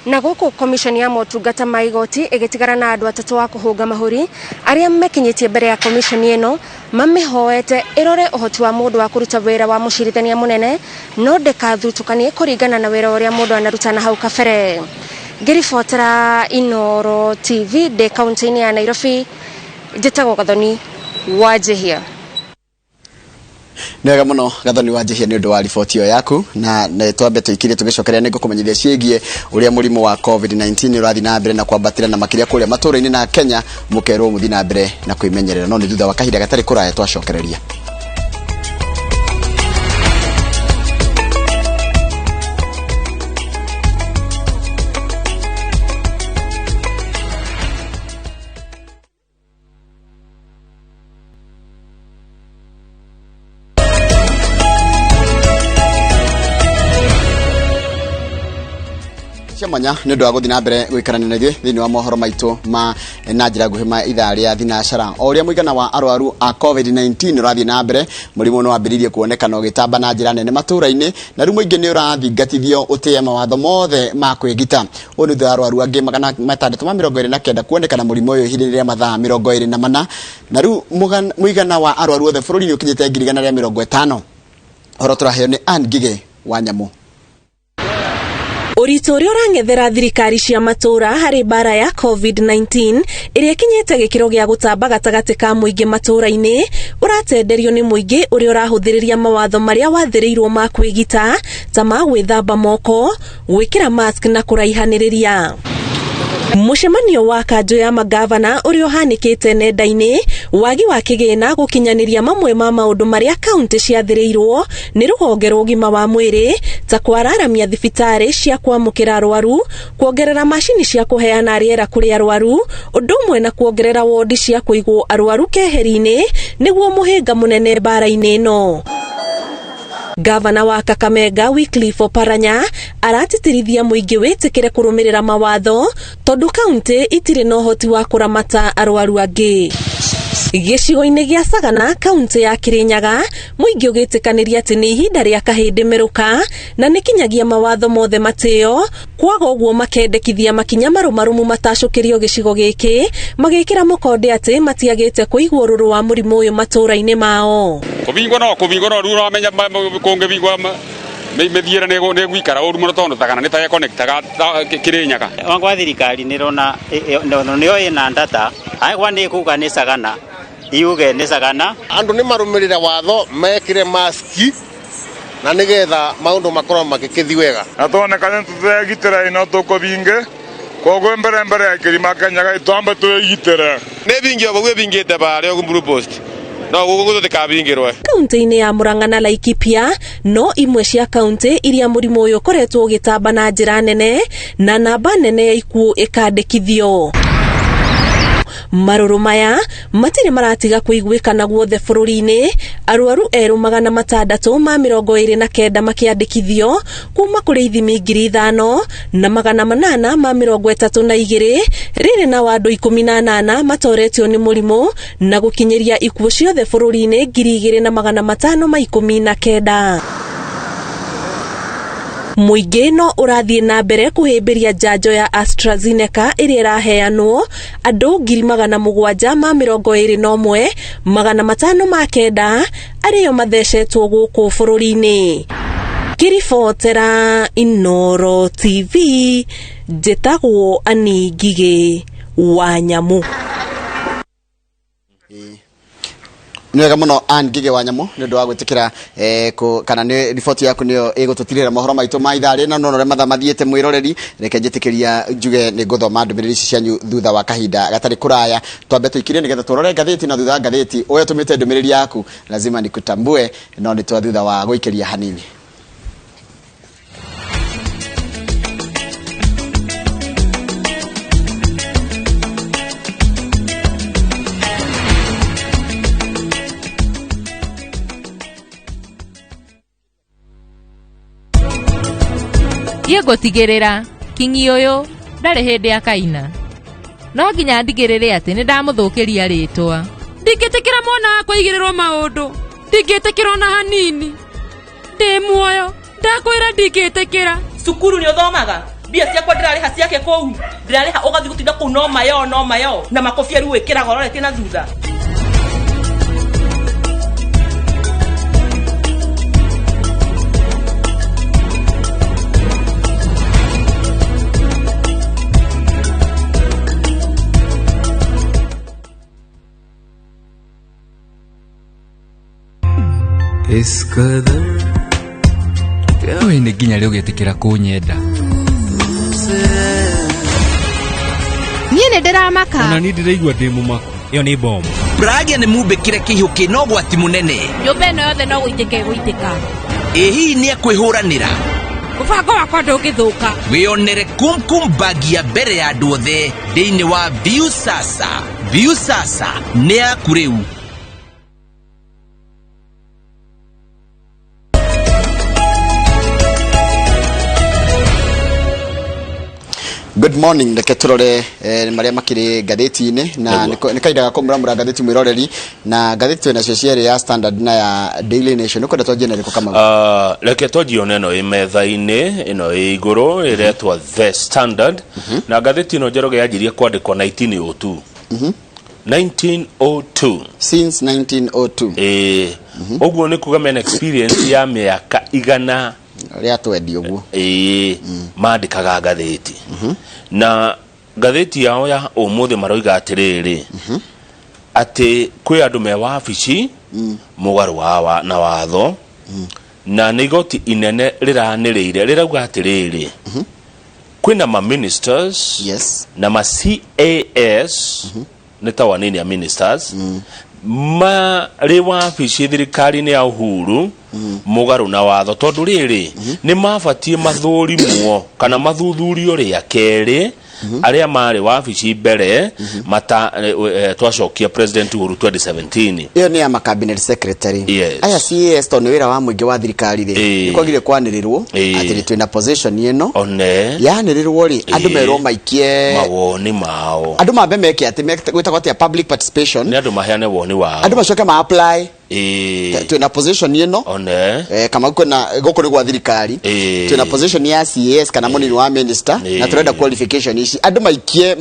Na gũkũ komishoni ya motungata ma igoti ĩgĩtigara na andũ atatũ a kũhũnga mahũri arĩa mekinyĩtie mbere ya komishoni ĩno mamĩhoete ĩrore ũhoti wa mũndũ wa kũruta wĩra wa mũcirithania mũnene no ndĩkathutũkanie kũringana na wĩra ũrĩa mũndũ anaruta na hau kabere. Ngĩribotera Inooro TV ndĩ kaunti-inĩ ya Nairobi, njĩtagwo Gathoni wa Njihia. Nĩ wega mũno Gathoni wa Njihia nĩ ũndũ wa riboti ĩyo yaku, na twambe tũikirie tũgĩcokeria nĩ ngũkũmenyithia ciĩgiĩ ũrĩa mũrimũ wa COVID-19 ũrathiĩ na mbere na kwambatĩra na makĩria kũrĩa matũũra-inĩ na Kenya mũkerwo mũthiĩ na mbere na kwĩmenyerera, no nĩ thutha wa kahinda gatarĩ kũraya twacokereria. Mwanya nĩ ũndũ wa gũthiĩ na mbere gũikarania na ithuĩ thĩinĩ wa mohoro maitũ ma na njĩra nguhĩ ma ithaa rĩa thinacara. O ũrĩa mũigana wa arwaru a COVID-19 ũrathiĩ na mbere, mũrimũ nĩ wambĩrĩirie kuonekana ũgĩtamba na njĩra nene matũũra-inĩ, na rĩu mũingĩ nĩ ũrathingatithio ũtĩe mawatho mothe ma kwĩgita. Ũũ nĩ thutha wa arwaru angĩ 629 kuonekana mũrimũ ũyũ ihinda rĩa mathaa 24, na rĩu mũigana wa arwaru othe bũrũri-inĩ ũkinyĩte 150. Ũhoro tũraheo nĩ Ann Ngige wa Nyamũ. Ũritũ ũrĩa ũrang'ethera thirikari cia matũũra harĩ mbara ya COVID-19 ĩrĩa ĩkinyĩte gĩkĩro gĩa gũtamba gatagatĩ ka mũingĩ matũũra-inĩ ũratenderio nĩ mũingĩ ũrĩa ũrahũthĩrĩria mawatho marĩa wathĩrĩirwo ma kwĩgita ta ma gwĩthamba moko, gwĩkĩra mask na kũraihanĩrĩria. Mũcemanio wa kanjũ ya magavana ũrĩa ũhanĩkĩte nenda-inĩ wagi wa kĩgĩna gũkinyanĩria mamwe ma maũndũ marĩa kaunti ciathĩrĩirwo nĩ rũhonge rwa ũgima wa mwĩrĩ ta kwararamia thibitarĩ cia kwamũkĩra arwaru, kuongerera macini cia kũheana rĩera kũrĩ arwaru, ũndũ ũmwe na kuongerera wondi cia kũigwo arwaru keheri-inĩ nĩguo mũhĩnga mũnene mbara-inĩ ĩno. Gavana wa Kakamega Wycliffe Oparanya aratitirithia mũingĩ wĩtĩkĩre kũrũmĩrĩra mawatho tondũ kaunti itirĩ na ũhoti wa kũramata arwaru angĩ. Gĩcigo-inĩ gĩa Sagana kaunti ya Kirinyaga mũingĩ ũgĩtĩkanĩria atĩ nĩ ihinda rĩa kahĩndĩ merũka na nĩ kinyagia mawatho mothe matĩo kwaga ũguo makendekithia makinya marũmarũmu matacũkĩrio gĩcigo gĩkĩ magĩkĩra mũkonde atĩ matiagĩte kũigua ũrũrũ wa mũrimũ ũyũ matũũra-inĩ mao. Kũbingwo no kũbingwo no rĩu ũramenya kũngĩbingwo mĩthiĩre nĩ ĩgũikara ũru mũno tondũ Sagana nĩ ta ĩconnectaga Kirinyaga. Wangwa thirikari nĩ ĩrona nĩyo ĩna data angĩkorwo nĩ ĩkuga nĩ Sagana yuge nĩ Sagana. Andũ nĩ marũmĩrĩre watho mekĩre maski na nĩgetha maũndũ makorwo magĩkĩthi wega. Na tuonekane tũtegitĩra ĩno tũkũbinge koguo mbere mbere ya kĩrima Kenya twambe twĩgitĩre. Nĩ bingi o ũguo ĩbingĩte barĩa ũguo Blue Post no gũkũ tũtikabingĩrwe. Kaunti-inĩ ya Murang'a na Laikipia no imwe cia kaunti iria mũrimũ ũyũ ũkoretwo ũgĩtamba na njĩra nene na namba nene ya ikuũ ĩkandĩkithio. Marũrũ maya matirĩ maratiga kũiguĩkana guothe bũrũri-inĩ, arwaru erũ 629 makĩandĩkithio kuma kũrĩ ithimi 5832 rĩrĩ na andũ 18 matoretio nĩ mũrimũ na gũkinyĩria ikuũ ciothe bũrũri-inĩ 2519. Mũingĩ no ũrathiĩ na mbere kũhĩmbĩria njanjo ya AstraZeneca ĩrĩa ĩraheanwo andũ 721,509 arĩo mathecetwo gũkũ bũrũri-inĩ. Ngĩribotera Inooro TV njĩtagwo Annie Ngigĩ wa Nyamu. Nĩ wega mũno Ann Ngigĩ wa Nyamu nĩ ũndũ wa gwĩtĩkĩra kana nĩ riboti yaku nĩyo ĩgũtũtirĩra mohoro maitũ ma ithaa rĩna no ũrĩa mathaa mathiĩte mwĩroreri reke njĩtĩkĩria njuge nĩ ngũthoma ndũmĩrĩri ici cianyu thutha wa kahinda gatarĩ kũraya twambe tũikirie nĩgetha tũrore ngathĩti na thutha wa ngathĩti ũyũ tũmĩte ndũmĩrĩri yaku lazima nikutambue no nĩ twa thutha wa gũikĩria hanini. Niĩ ngũtigĩrĩra kinyi ũyũ ndarĩ hĩndĩ akaina no nginya ndigĩrĩre atĩ nĩ ndamũthũkĩria rĩtwa. Ndingĩtĩkĩra mwana wakwa aigĩrĩrwo maũndũ, ndingĩtĩkĩra ona hanini. Ndĩ muoyo ndakwĩra ndingĩtĩkĩra. Cukuru nĩ ũthomaga mbia ciakwa ndĩrarĩha ciake kũu ndĩrarĩha ũgathiĩ gũtinda kũu no mayo no mayo na makobia rĩu wĩkĩraga ũroretie na thutha. We nĩ nginya rĩ ũgĩtĩkĩra kũnyenda. Niĩ nĩ ndĩramaka. Ona niĩ ndĩraigua ndĩ mũmaku. Ĩyo nĩ bomu. Pragya nĩ mumbĩkĩre kĩihũ na ũgwati mũnene. Nyũmba ĩno yothe no gũitĩka ĩgũitĩka. Ĩ hihi nĩ ekwĩhũranĩra? Mũbango wakwa ndũngĩthũka. Wĩonere Kumkum Bhagia mbere ya andũ othe thĩinĩ wa Viusasa. Viusasa nĩ yaku rĩu. Good morning reke turore maria makiri ngathĩti-inĩ na nĩ kahinda ga kũmũramũra ngathĩti mwĩroreri na ngathĩti twĩ nacio cierĩ ya Standard na ya Daily Nation ũkwenda twanjie na ĩrĩkũ Kamau? Reke twanjie ona ĩno ĩ metha-inĩ ĩno ĩ igũrũ ĩretwo The Standard na ngathĩti ĩno Njoroge yanjirie kwandĩkwo 1902. 1902 since 1902 ũguo nĩ kuga mena experience ya mĩaka igana Rĩa twendi ũguo. Ĩĩ, mandĩkaga ngathĩti na ngathĩti yao ya ũmũthĩ maroiga atĩrĩrĩ, atĩ kwĩ andũ me wabici mũgarũ wa, na watho, na nĩ igoti inene rĩranĩrĩire rĩrauga atĩrĩrĩ, kwĩna ma ministers na ma CAS, nĩ ta wanini ya ministers, marĩ wabici thirikari-inĩ ya Uhuru mũgarũ na watho, tondũ rĩrĩ nĩ mabatiĩ mathũrimwo kana mathuthurio rĩa kerĩ arĩa marĩ wabici mbere mata twacokia President Uhuru 2017. Ĩyo nĩ ya ma cabinet secretary. Yes. Aya CAS, tondũ nĩ wĩra wa mũingĩ wa thirikari rĩ, nĩ kwagire kwanĩrĩrwo atĩ twĩna position ĩno. One. Yanĩrĩrwo rĩ, andũ merwo maikie mawoni mao. Andũ mambe meke atĩ gwĩtagwo atĩa, public participation. Nĩ andũ maheane woni wao. Andũ macoke ma apply. Twĩna position ĩno. One. Kama kwĩna gũkũ nĩ gwa thirikari, twĩna position ya CAS kana mũnini wa minister, na tũrenda qualification ici, andũ maikie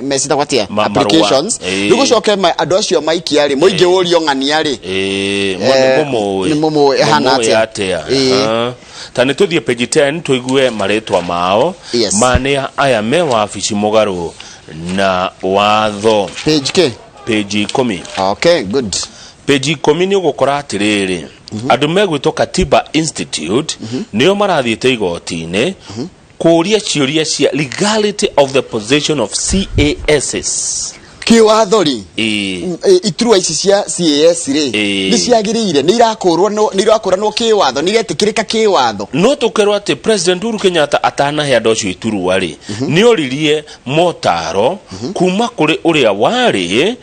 mecitagwo atĩa, applications. Marũa. Rĩu gũcoke andũ acio maikia rĩ, mũingĩ ũrio ng'ania rĩ. Nĩ mũmũĩ. Nĩ mũmũĩ ĩhana Mũmũĩ atĩa? Atĩa? Aha. Ta nĩ tũthiĩ page 10 tũigue marĩtwa mao. Ma nĩ aya me wabici mũgarũ na watho. Page k Page 10. Okay, good. Page 10 nĩ ũgũkora atĩrĩrĩ, andũ megwĩtwo Katiba Institute nĩo marathiĩte igoti-inĩ kũũria ciũria cia legality of the position of CASs. Kĩwatho rĩ, iturwa ici cia CAS rĩ, nĩ ciagĩrĩire, nĩ irakũrwo, nĩ irakũranwo kĩwatho, nĩ iretĩkĩrĩka kĩwatho? No tũkerwo atĩ President Uhuru Kenyatta atanahe andũ acio iturwa rĩ, nĩ oririe motaro kuma kũrĩ ũrĩa warĩ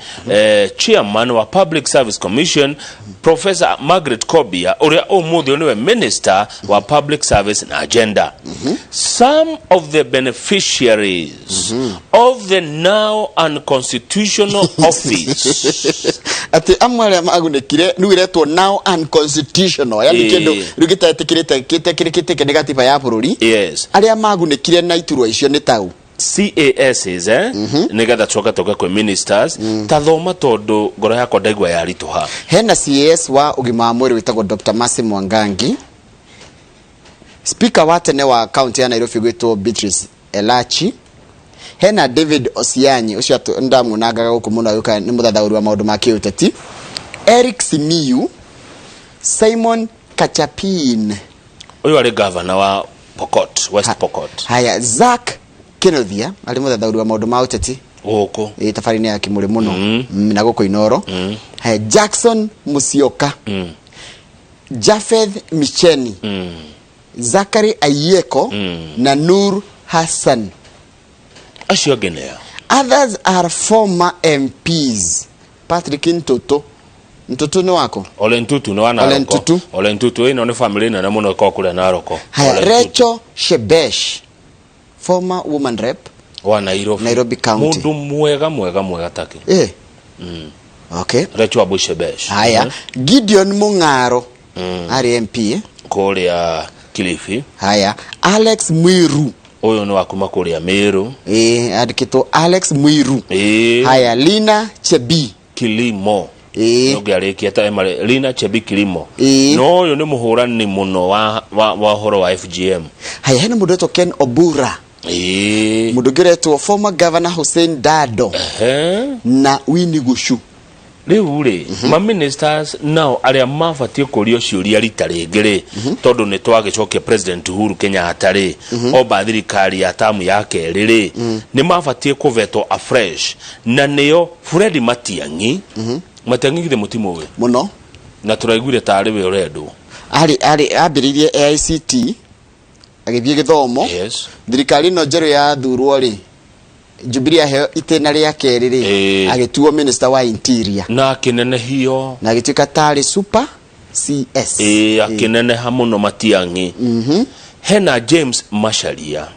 chairman wa Public Service Commission, Professor Margaret Kobia, ũrĩa ũmũthĩ nĩwe minister wa Public Service na Agenda. Some of the beneficiaries of the now unconstitutional office. Atĩ amwe arĩa magunĩkire rĩu iretwo now unconstitutional, yani kĩndũ rĩu gĩtetĩkĩrĩte gĩtetĩkĩrĩkĩte nĩ gatiba ya bũrũri. Arĩa magunĩkire na iturwa icio nĩ tau CASs, nĩgetha tũcoke tũke kwĩ ministers. Ta thoma, tondũ ngoro yakwa ndaigua yaritũha. Hena CAS wa ũgima wa mwĩrĩ wĩtagwo Dr. Mercy Mwangangi, speaker wa tene wa kaunti ya Nairobi gwĩtwo Beatrice Elachi, hena David Osianyi, ũcio ndamuonangaga gũkũ mũno agĩũka, nĩ mũthathaũri wa maũndũ ma kĩũteti, Eric Simiyu, Simon Kachapin. Ũyũ arĩ gavana wa Pokot, West Pokot. Haya, Zack Kinuthia arĩ mũthathaũri wa maũndũ ma ũteti gũkũ. Ĩ tabarĩ-inĩ ya Kimũrĩ mũno. Na gũkũ Inoro. Haya, Jackson Musyoka, Jafeth Micheni, Zachary Ayieko na Nur Hassan. Acio angĩ nĩa? Others are former MPs. Patrick Ntutu. Ntutu nĩ wako? Ole Ntutu nĩ wa Ole Naroko. Ntutu. Ole Ntutu ĩno nĩ family nene mũno ĩkoragwo kũrĩa Naroko. Haya, Ole Ntutu. Rachel Shebesh, former woman rep wa Nairobi. Nairobi County. Mũndũ mwega mwega mwega take. Okay. Rachel Abu Shebesh. Haya, Gideon Mung'aro arĩ MP, eh? Kũrĩa Kilifi. Haya, Alex Mwiru. Ũyũ nĩ wa kuma kũrĩa Meru. Andĩkĩtwo Alex Mwiru. Haya, Lina Chebi. Kilimo. Ũngĩarĩkia ta Emma Lina Chebi Kilimo. No ũyũ nĩ mũhũrani mũno wa ũhoro wa FGM. Haya, hena mũndũ wetwo Ken Obura. Mũndũ ũngĩ ũretwo former governor Hussein Dado na Winnie Gushu. Rĩu rĩ, ma ministers nao arĩa mabatiĩ kũrio ciũria rita rĩngĩ rĩ, tondũ nĩ twagĩcokia President Uhuru Kenyatta rĩ, omba thirikari ya tamu ya kerĩ rĩ, nĩ mabatiĩ kũvetwo afresh, na nĩo Fred Matiang'i. Matiang'i githĩ mũtimũĩ? Mũno. Na tũraiguire tarĩ we ũrendwo. Arĩ ambĩrĩirie AICT, agĩthiĩ gĩthomo. Thirikari ĩno njerũ yathurwo rĩ, Jubilee aheo itĩna rĩa kerĩ rĩ, agĩtuo minister wa interior. Na akĩnenehio. Na agĩtuĩka tarĩ super CS. Ĩĩ, akĩneneha mũno Matiang'i. Hena James Macharia.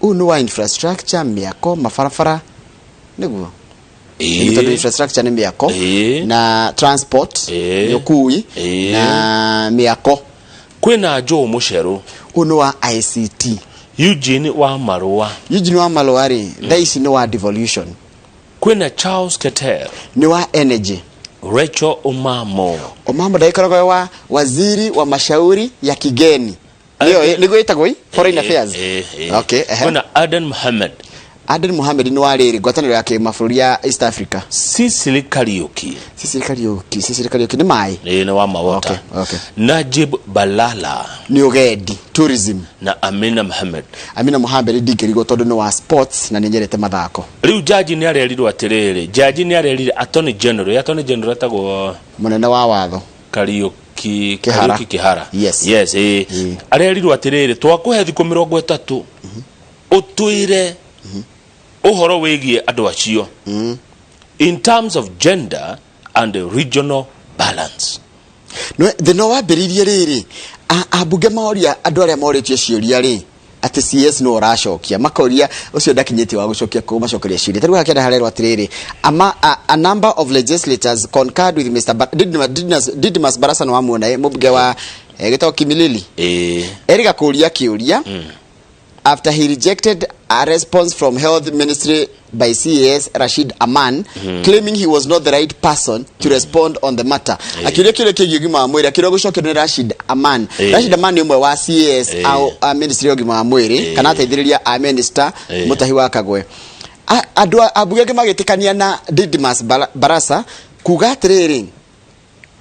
Ũyũ nĩ wa infrastructure, mĩako, mabarabara, nĩguo? Tondũ infrastructure nĩ mĩako na transport, nĩ ũkui na mĩako. Kwĩna Joe Mũcerũ. Ũyũ nĩ wa ICT. Eugene wa Marũa. Eugene wa Marũa rĩ, thaa ici nĩ wa devolution. Kwĩna Charles Keter. Nĩ wa energy. Rachel Omamo. Omamo ndagĩkoragwo wa waziri wa mashauri ya kigeni. Nĩyo nĩguo ĩtagwo ĩ? Foreign Affairs. Okay, ehe. Kwĩna Aden Mohamed. Aden Mohamed nĩ wa rĩrĩ ngwatanĩro ya kĩmabũrũri ya East Africa. Sicily Kariuki. Sicily Kariuki, Sicily Kariuki nĩ maĩ. Ĩĩ nĩ wa mawota. Okay, okay. Najib Balala. Nĩ ũgendi, tourism. Na Amina Mohamed. Amina Mohamed ndingĩrigwo tondũ nĩ wa sports na nĩ nyendete mathako. Rĩu jaji nĩ arerirwo atĩrĩrĩ, jaji nĩ arerire Attorney General, Attorney General etagwo Mũnene wa watho. Kariuki Kĩhara. Kariuki Kĩhara. Yes. Yes, ĩĩ. Arerirwo atĩrĩrĩ, twakũhe thikũ 30 ũtwĩre ũhoro wĩgiĩ andũ acio in terms of gender and regional balance. Thĩna wambĩrĩirie rĩrĩ ambunge moria andũ arĩa morĩtio ciũria rĩ atĩ CS no ũracokia makoria ũcio ndakinyĩtie wa gũcokia kũmacokeria ciũria tarĩu hakĩenda harerwo atĩrĩrĩ a number of legislators concurred with Mr. Didmus Barasa nĩ wamuona mũmbunge wa gĩtagwo Kimilili erĩga kũria kĩũria after he rejected a response from health ministry by CAS Rashid Aman claiming he was not the right person to respond on the matter. Akiuria kĩũria kĩgiĩ ũgima wa mwĩrĩ akĩrwo gũcokio nĩ Rashid Aman. Rashid Aman nĩ ũmwe wa CAS a ministry ya ũgima wa mwĩrĩ kana ateithĩrĩria a minister Mutahi wa Kagwe. Andũ ambunge angĩ magĩtĩkania na Didmus Barasa kuga atĩrĩrĩ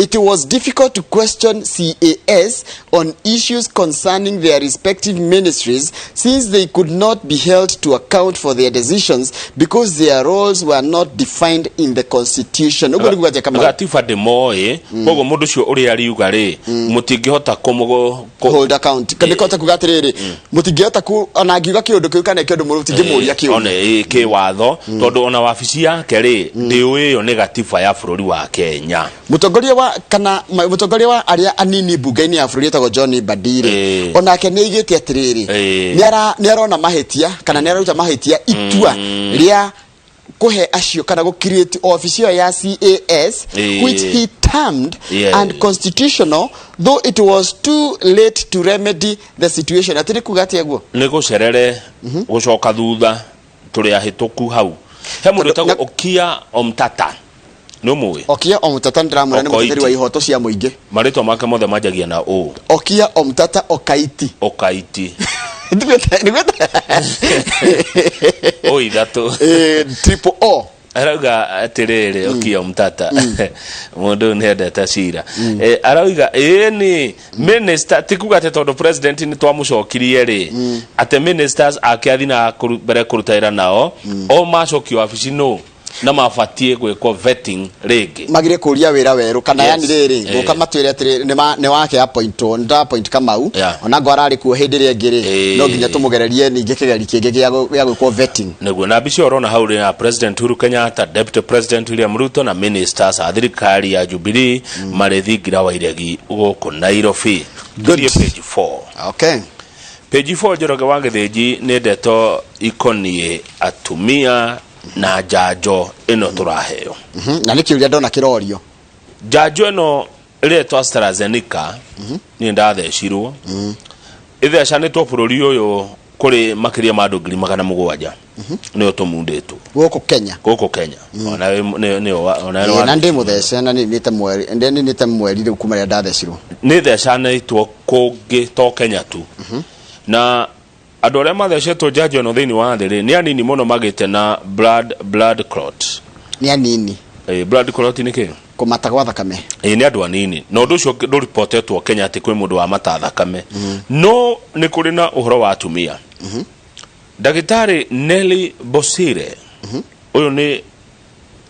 It was difficult to question CAS on issues concerning their respective ministries since they could not be held to account for their decisions because their roles were not defined in the constitution. Ũguo nĩguo atĩa Kamau? Gatiba ndĩmoĩ koguo mũndũ ũcio ũrĩa ariuga rĩ mũtingĩhota kũmũ Hold account. Nĩ kota kuga atĩrĩrĩ mũtingĩhota ku ona angiuga kĩũndũ kĩu kana kĩũndũ mũtingĩmũria kĩũndũ. One ĩ kĩwatho tondũ ona wabici yake rĩ ndĩũĩ ĩyo nĩ gatiba ya bũrũri wa Kenya. Mũtongoria wa kana mũtongoria wa arĩa anini mbunge-inĩ ya bũrũri etagwo John Mbadi onake nĩ aigĩte atĩrĩrĩ nĩ arona mahĩtia kana nĩ araruta mahĩtia itua rĩa kũhe acio kana gũ create office ĩyo ya CAS which he termed unconstitutional though it was too late to remedy the situation. Atĩ nĩ kuga atĩa guo? Nĩ gũcerere gũcoka thutha tũrĩ ahĩtũku hau. He mũndũ wĩtagwo Okiya Omtata. Nĩ ũmũĩ? Okiya Omtata nĩndĩramwĩra nĩ mũteteri wa ihoto cia mũingĩ. Marĩtwa make mothe manjagia na O. Okiya Omtata Okaiti. Okaiti. O ithatũ. Triple O. Arauga atĩrĩrĩ Okiya Omtata mũndũ ũyũ nĩendete cira. Arauga ĩni minister ti kuga atĩ tondũ president nĩ twamũcokirie rĩ atĩ ministers ake athi na mbere kũruta wĩra nao o macokio wabici nũ na mabatiĩ gwĩkwo vetting rĩngĩ magire kũria wĩra werũ kana yani rĩrĩ gũka matwĩre atĩrĩ nĩ wake appointwo nĩ nda appoint Kamau ona ngo ararĩ kuo hĩndĩ ĩrĩa ĩngĩ rĩ no nginya tũmũgererie ningĩ kĩgeri kĩngĩ gĩa gwĩkwo vetting nĩguo na mbica ũrona hau rĩ ya President Uhuru Kenyatta, Deputy President William Ruto na ministers a thirikari ya Jubilee marĩ thingira wa iregi gũkũ Nairobi. Tũthiĩ page 4. Okay. Page 4 Njoroge wa Gĩthĩnji nĩ ndeto ikoniĩ atumia na njanjo ĩno tũraheo. Na nĩ kĩũria ndona kĩrorio. Njanjo ĩno ĩretwo AstraZeneca niĩ ndathecirwo. Ĩthecanĩtwo bũrũri ũyũ kũrĩ makĩria ma andũ 700,000. Nĩo tũmundĩtwo. Gũkũ Kenya. Gũkũ Kenya. Ona nĩ wa Na ndĩ mũthece na nĩ mweri nĩ mweri rĩu kuma rĩrĩa ndathecirwo. Nĩ thecanĩtwo kũngĩ to Kenya tu. Na andũ arĩa mathecetwo njanjo ĩno thĩinĩ wa thĩ rĩ nĩ anini mũno magĩte na blood clot. Nĩ anini. Blood clot nĩ kĩ? Kũmata gwa thakame. Nĩ andũ anini. Na ũndũ ũcio ndũripotetwo Kenya atĩ kwĩ mũndũ wa mata thakame. No nĩ kũrĩ na ũhoro wa atumia. Ndagĩtarĩ Nelly Bosire ũyũ nĩ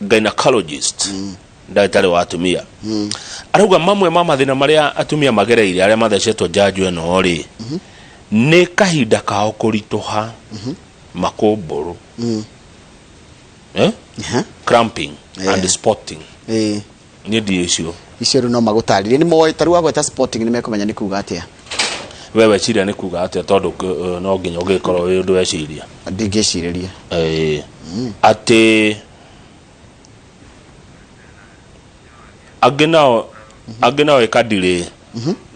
gynecologist ndagĩtarĩ wa atumia arauga mamwe ma mathĩna marĩa atumia magereire arĩa mathecetwo njanjo ĩno rĩ nĩ kahinda kao kũritũha makũmbũrũ cramping and spotting niĩ ndiĩ icio icio rĩu no magũtarĩrie nĩ moĩ ta rĩu wagweta spotting nĩ mekũmenya nĩ kuga atĩa we weciria nĩ kuga atĩa tondũ no nginya ũgĩkorwo wĩ ũndũ weciria ndingĩcirĩria atĩ angĩ nao ĩka delay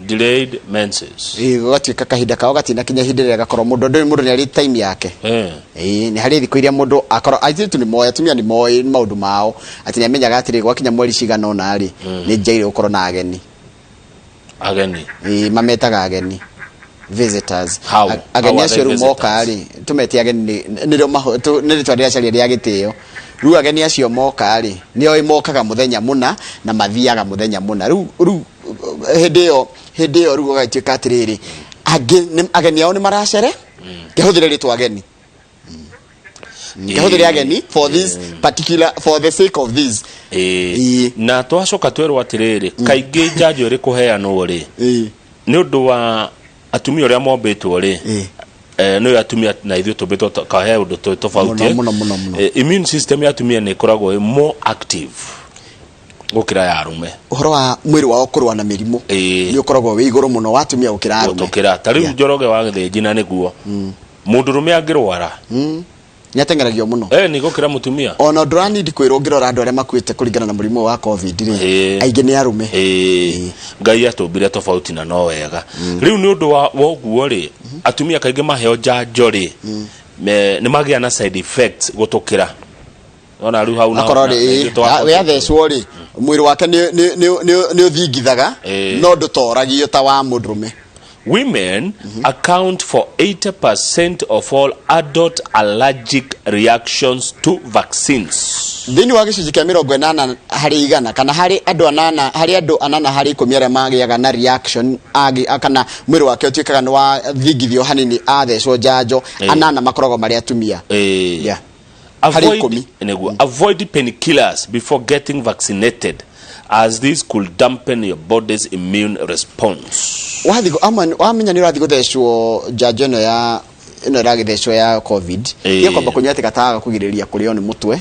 delayed menses gũgatuĩka kahinda kao gatinakinya ihinda rĩrĩa gakorwo mũndũ ndũĩ mũndũ nĩ arĩ time yake nĩ harĩ thikũ iria mũndũ akorwo airĩtu nĩ moĩ atumia nĩ moĩ maũndũ mao atĩ nĩ amenyaga atĩrĩ gwakinya mweri cigana ũna rĩ nĩ njaire gũkorwo na ageni mametaga ageni Visitors. How? Ageni How are acio they rĩu moka rĩ, tũmete ageni nĩrĩo nĩ rĩtwa rĩracaria rĩa gĩtĩo. Rĩu ageni acio moka rĩ, nĩo mokaga mũthenya mũna na mathiaga mũthenya mũna. Rĩu hĩndĩ ĩyo rĩu gũgatuĩka atĩrĩrĩ, angĩ ageni ao nĩ maracere, kĩhũthĩre rĩtwa ageni, kĩhũthĩre ageni for this particular, for the sake of this. Ĩĩ. Na twacoka twerwo atĩrĩrĩ, kaingĩ njanjo ĩrĩ kũheanwo rĩ, nĩ ũndũ wa atumia ũrĩa mombĩtwo rĩ, nĩyo atumia na ithuĩ tũmbĩtwo kahe ũndũ tofauti. Mũno, mũno, mũno, mũno. Immune system ya atumia nĩ ĩkoragwo ĩ more active gũkĩra ya arũme. Ũhoro wa mwĩrĩ wao kũrũa na mĩrimũ nĩ ũkoragwo wĩ igũrũ mũno wa atumia gũkĩra arũme. Gũtũkĩra ta rĩu Njoroge wa Gĩthĩnji, na nĩguo mũndũrũme angĩrwara nĩ ateng'eragio mũno. Nĩ gũkĩra mũtumia. Ona ndũranindi kwĩrwo, ũngĩrora andũ arĩa makuĩte kũringana na mũrimũ wa COVID rĩ, aingĩ nĩ arũme. Ĩĩ, Ngai atũmbire tofauti na no wega. Rĩu nĩ ũndũ wa ũguo rĩ, atumia kaingĩ maheo njanjo rĩ, nĩ magĩa na side effects gũtũkĩra ona rĩu hau akorwo na rĩ ithuĩ we athecwo rĩ, mwĩrĩ wake nĩ ũthingithaga, no ndũtoragio ta wa mũndũrũme. Women account for 80% of all adult allergic reactions to vaccines. Thĩinĩ wa gĩcunjĩ kĩa 80%, kana harĩ andũ anana, harĩ andũ anana harĩ 10 arĩa magĩaga na reaction kana mwĩrĩ wake ũtuĩkaga nĩ wathingithio hanini athecwo njanjo, anana makoragwo marĩ atumia. Yeah. Harĩ Avoid, 10. Nĩguo, avoid painkillers before getting vaccinated, as this could dampen your body's immune response. Wathiĩ wamenya nĩ ũrathiĩ gũthecwo njanjo ĩno ya ĩno ĩragĩthecwo ya COVID, nĩ kwamba kũnyua atĩ gatawa kũgirĩrĩria kũrĩo nĩ mũtwe,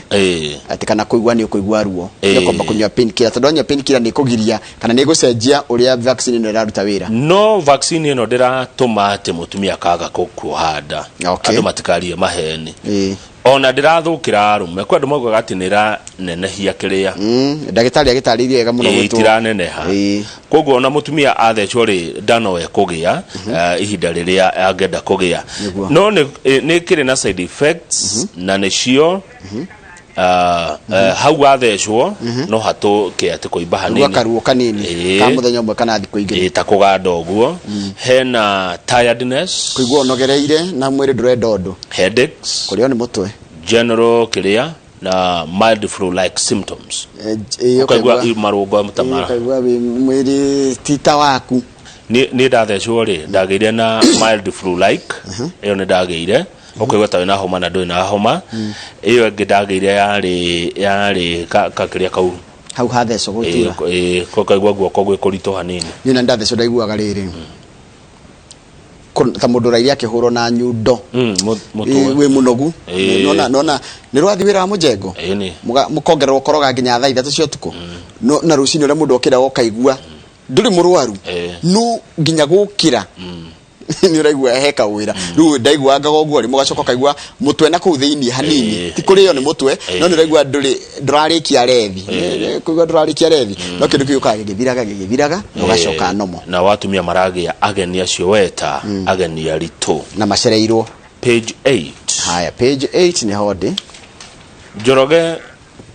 atĩ kana kũigua nĩ ũkũigua ruo, nĩ kwamba kũnyua painkiller, tondũ wanyua painkiller nĩ kũgiria kana nĩ gũcenjia ũrĩa vaccine ĩno ĩraruta wĩra. No vaccine ĩno ndĩratũma atĩ mũtumia akaga kuoha nda. Andũ matikarie maheni. Ona ndĩrathũkĩra arũme. Kwĩ andũ maugaga atĩ nĩ ĩranenehia kĩrĩa. Ndagĩtarĩ agĩtarĩirie wega mũno gwĩtwo. Itiraneneha. Koguo ona mũtumia athecwo rĩ, nda no ekũgĩa ihinda rĩrĩa angĩenda kũgĩa. No nĩ kĩrĩ na side effects, na nĩcio hau wathecwo no hatũke atĩ kũimba hanini. Kũigua karuo kanini ka mũthenya ũmwe kana thikũ 2. Ĩĩ, ta kũganda ũguo. Hena tiredness, kũigua ũnogereire na mwĩrĩ ndũrenda ũndũ, headaches, kũrĩo nĩ mũtwe, general kĩrĩa na mild flu like symptoms. Ĩĩ, ũkaigua marũngo ta mara ũkaigua wĩ mwĩrĩ ti ta waku. Niĩ ndathecwo rĩ, ndagĩire na mild flu like ĩyo, nĩ ndagĩire ũkaigua ta wĩna homa na ndũrĩ na homa. Ĩyo ĩngĩ ndagĩire yarĩ kakĩrĩa kau hau hathecwo gũtura. Ĩĩ, ũkaigua guoko gwĩ kũritũ hanini. Niĩ na ndathecwo ndaiguaga rĩrĩ ta mũndũ ũraire akĩhũrwo na nyundo. Mũtwe. Wĩ mũnogu. Nona nona nĩ rwathi wĩra wa mũjengo. Ĩĩ nĩ. Mũkongererwo koroga nginya thaa 3 cia ũtukũ. No, na rũcinĩ ũrĩa mũndũ okĩra ũkaigua ndũrĩ mũrwaru, no nginya gũkĩra nĩ ũraigua he kawĩra. Rĩu ndaiguangaga ũguo rĩ, mũgacoka ũkaigua mũtwe na kũu thĩinĩ hanini, ti kũrĩo nĩ mũtwe, no nĩ ũraigua ndũrĩ ndũrarĩkia rethi. Kũigua ndũrarĩkia rethi, no kĩndũ kĩu gĩũkaga gĩgĩthiraga gĩgĩthiraga na ũgacoka nomo. Na watumia maragĩa ageni acio weta ageni aritũ. Na macereirwo. Page 8. Haya, page 8 nĩho ndĩ. Njoroge,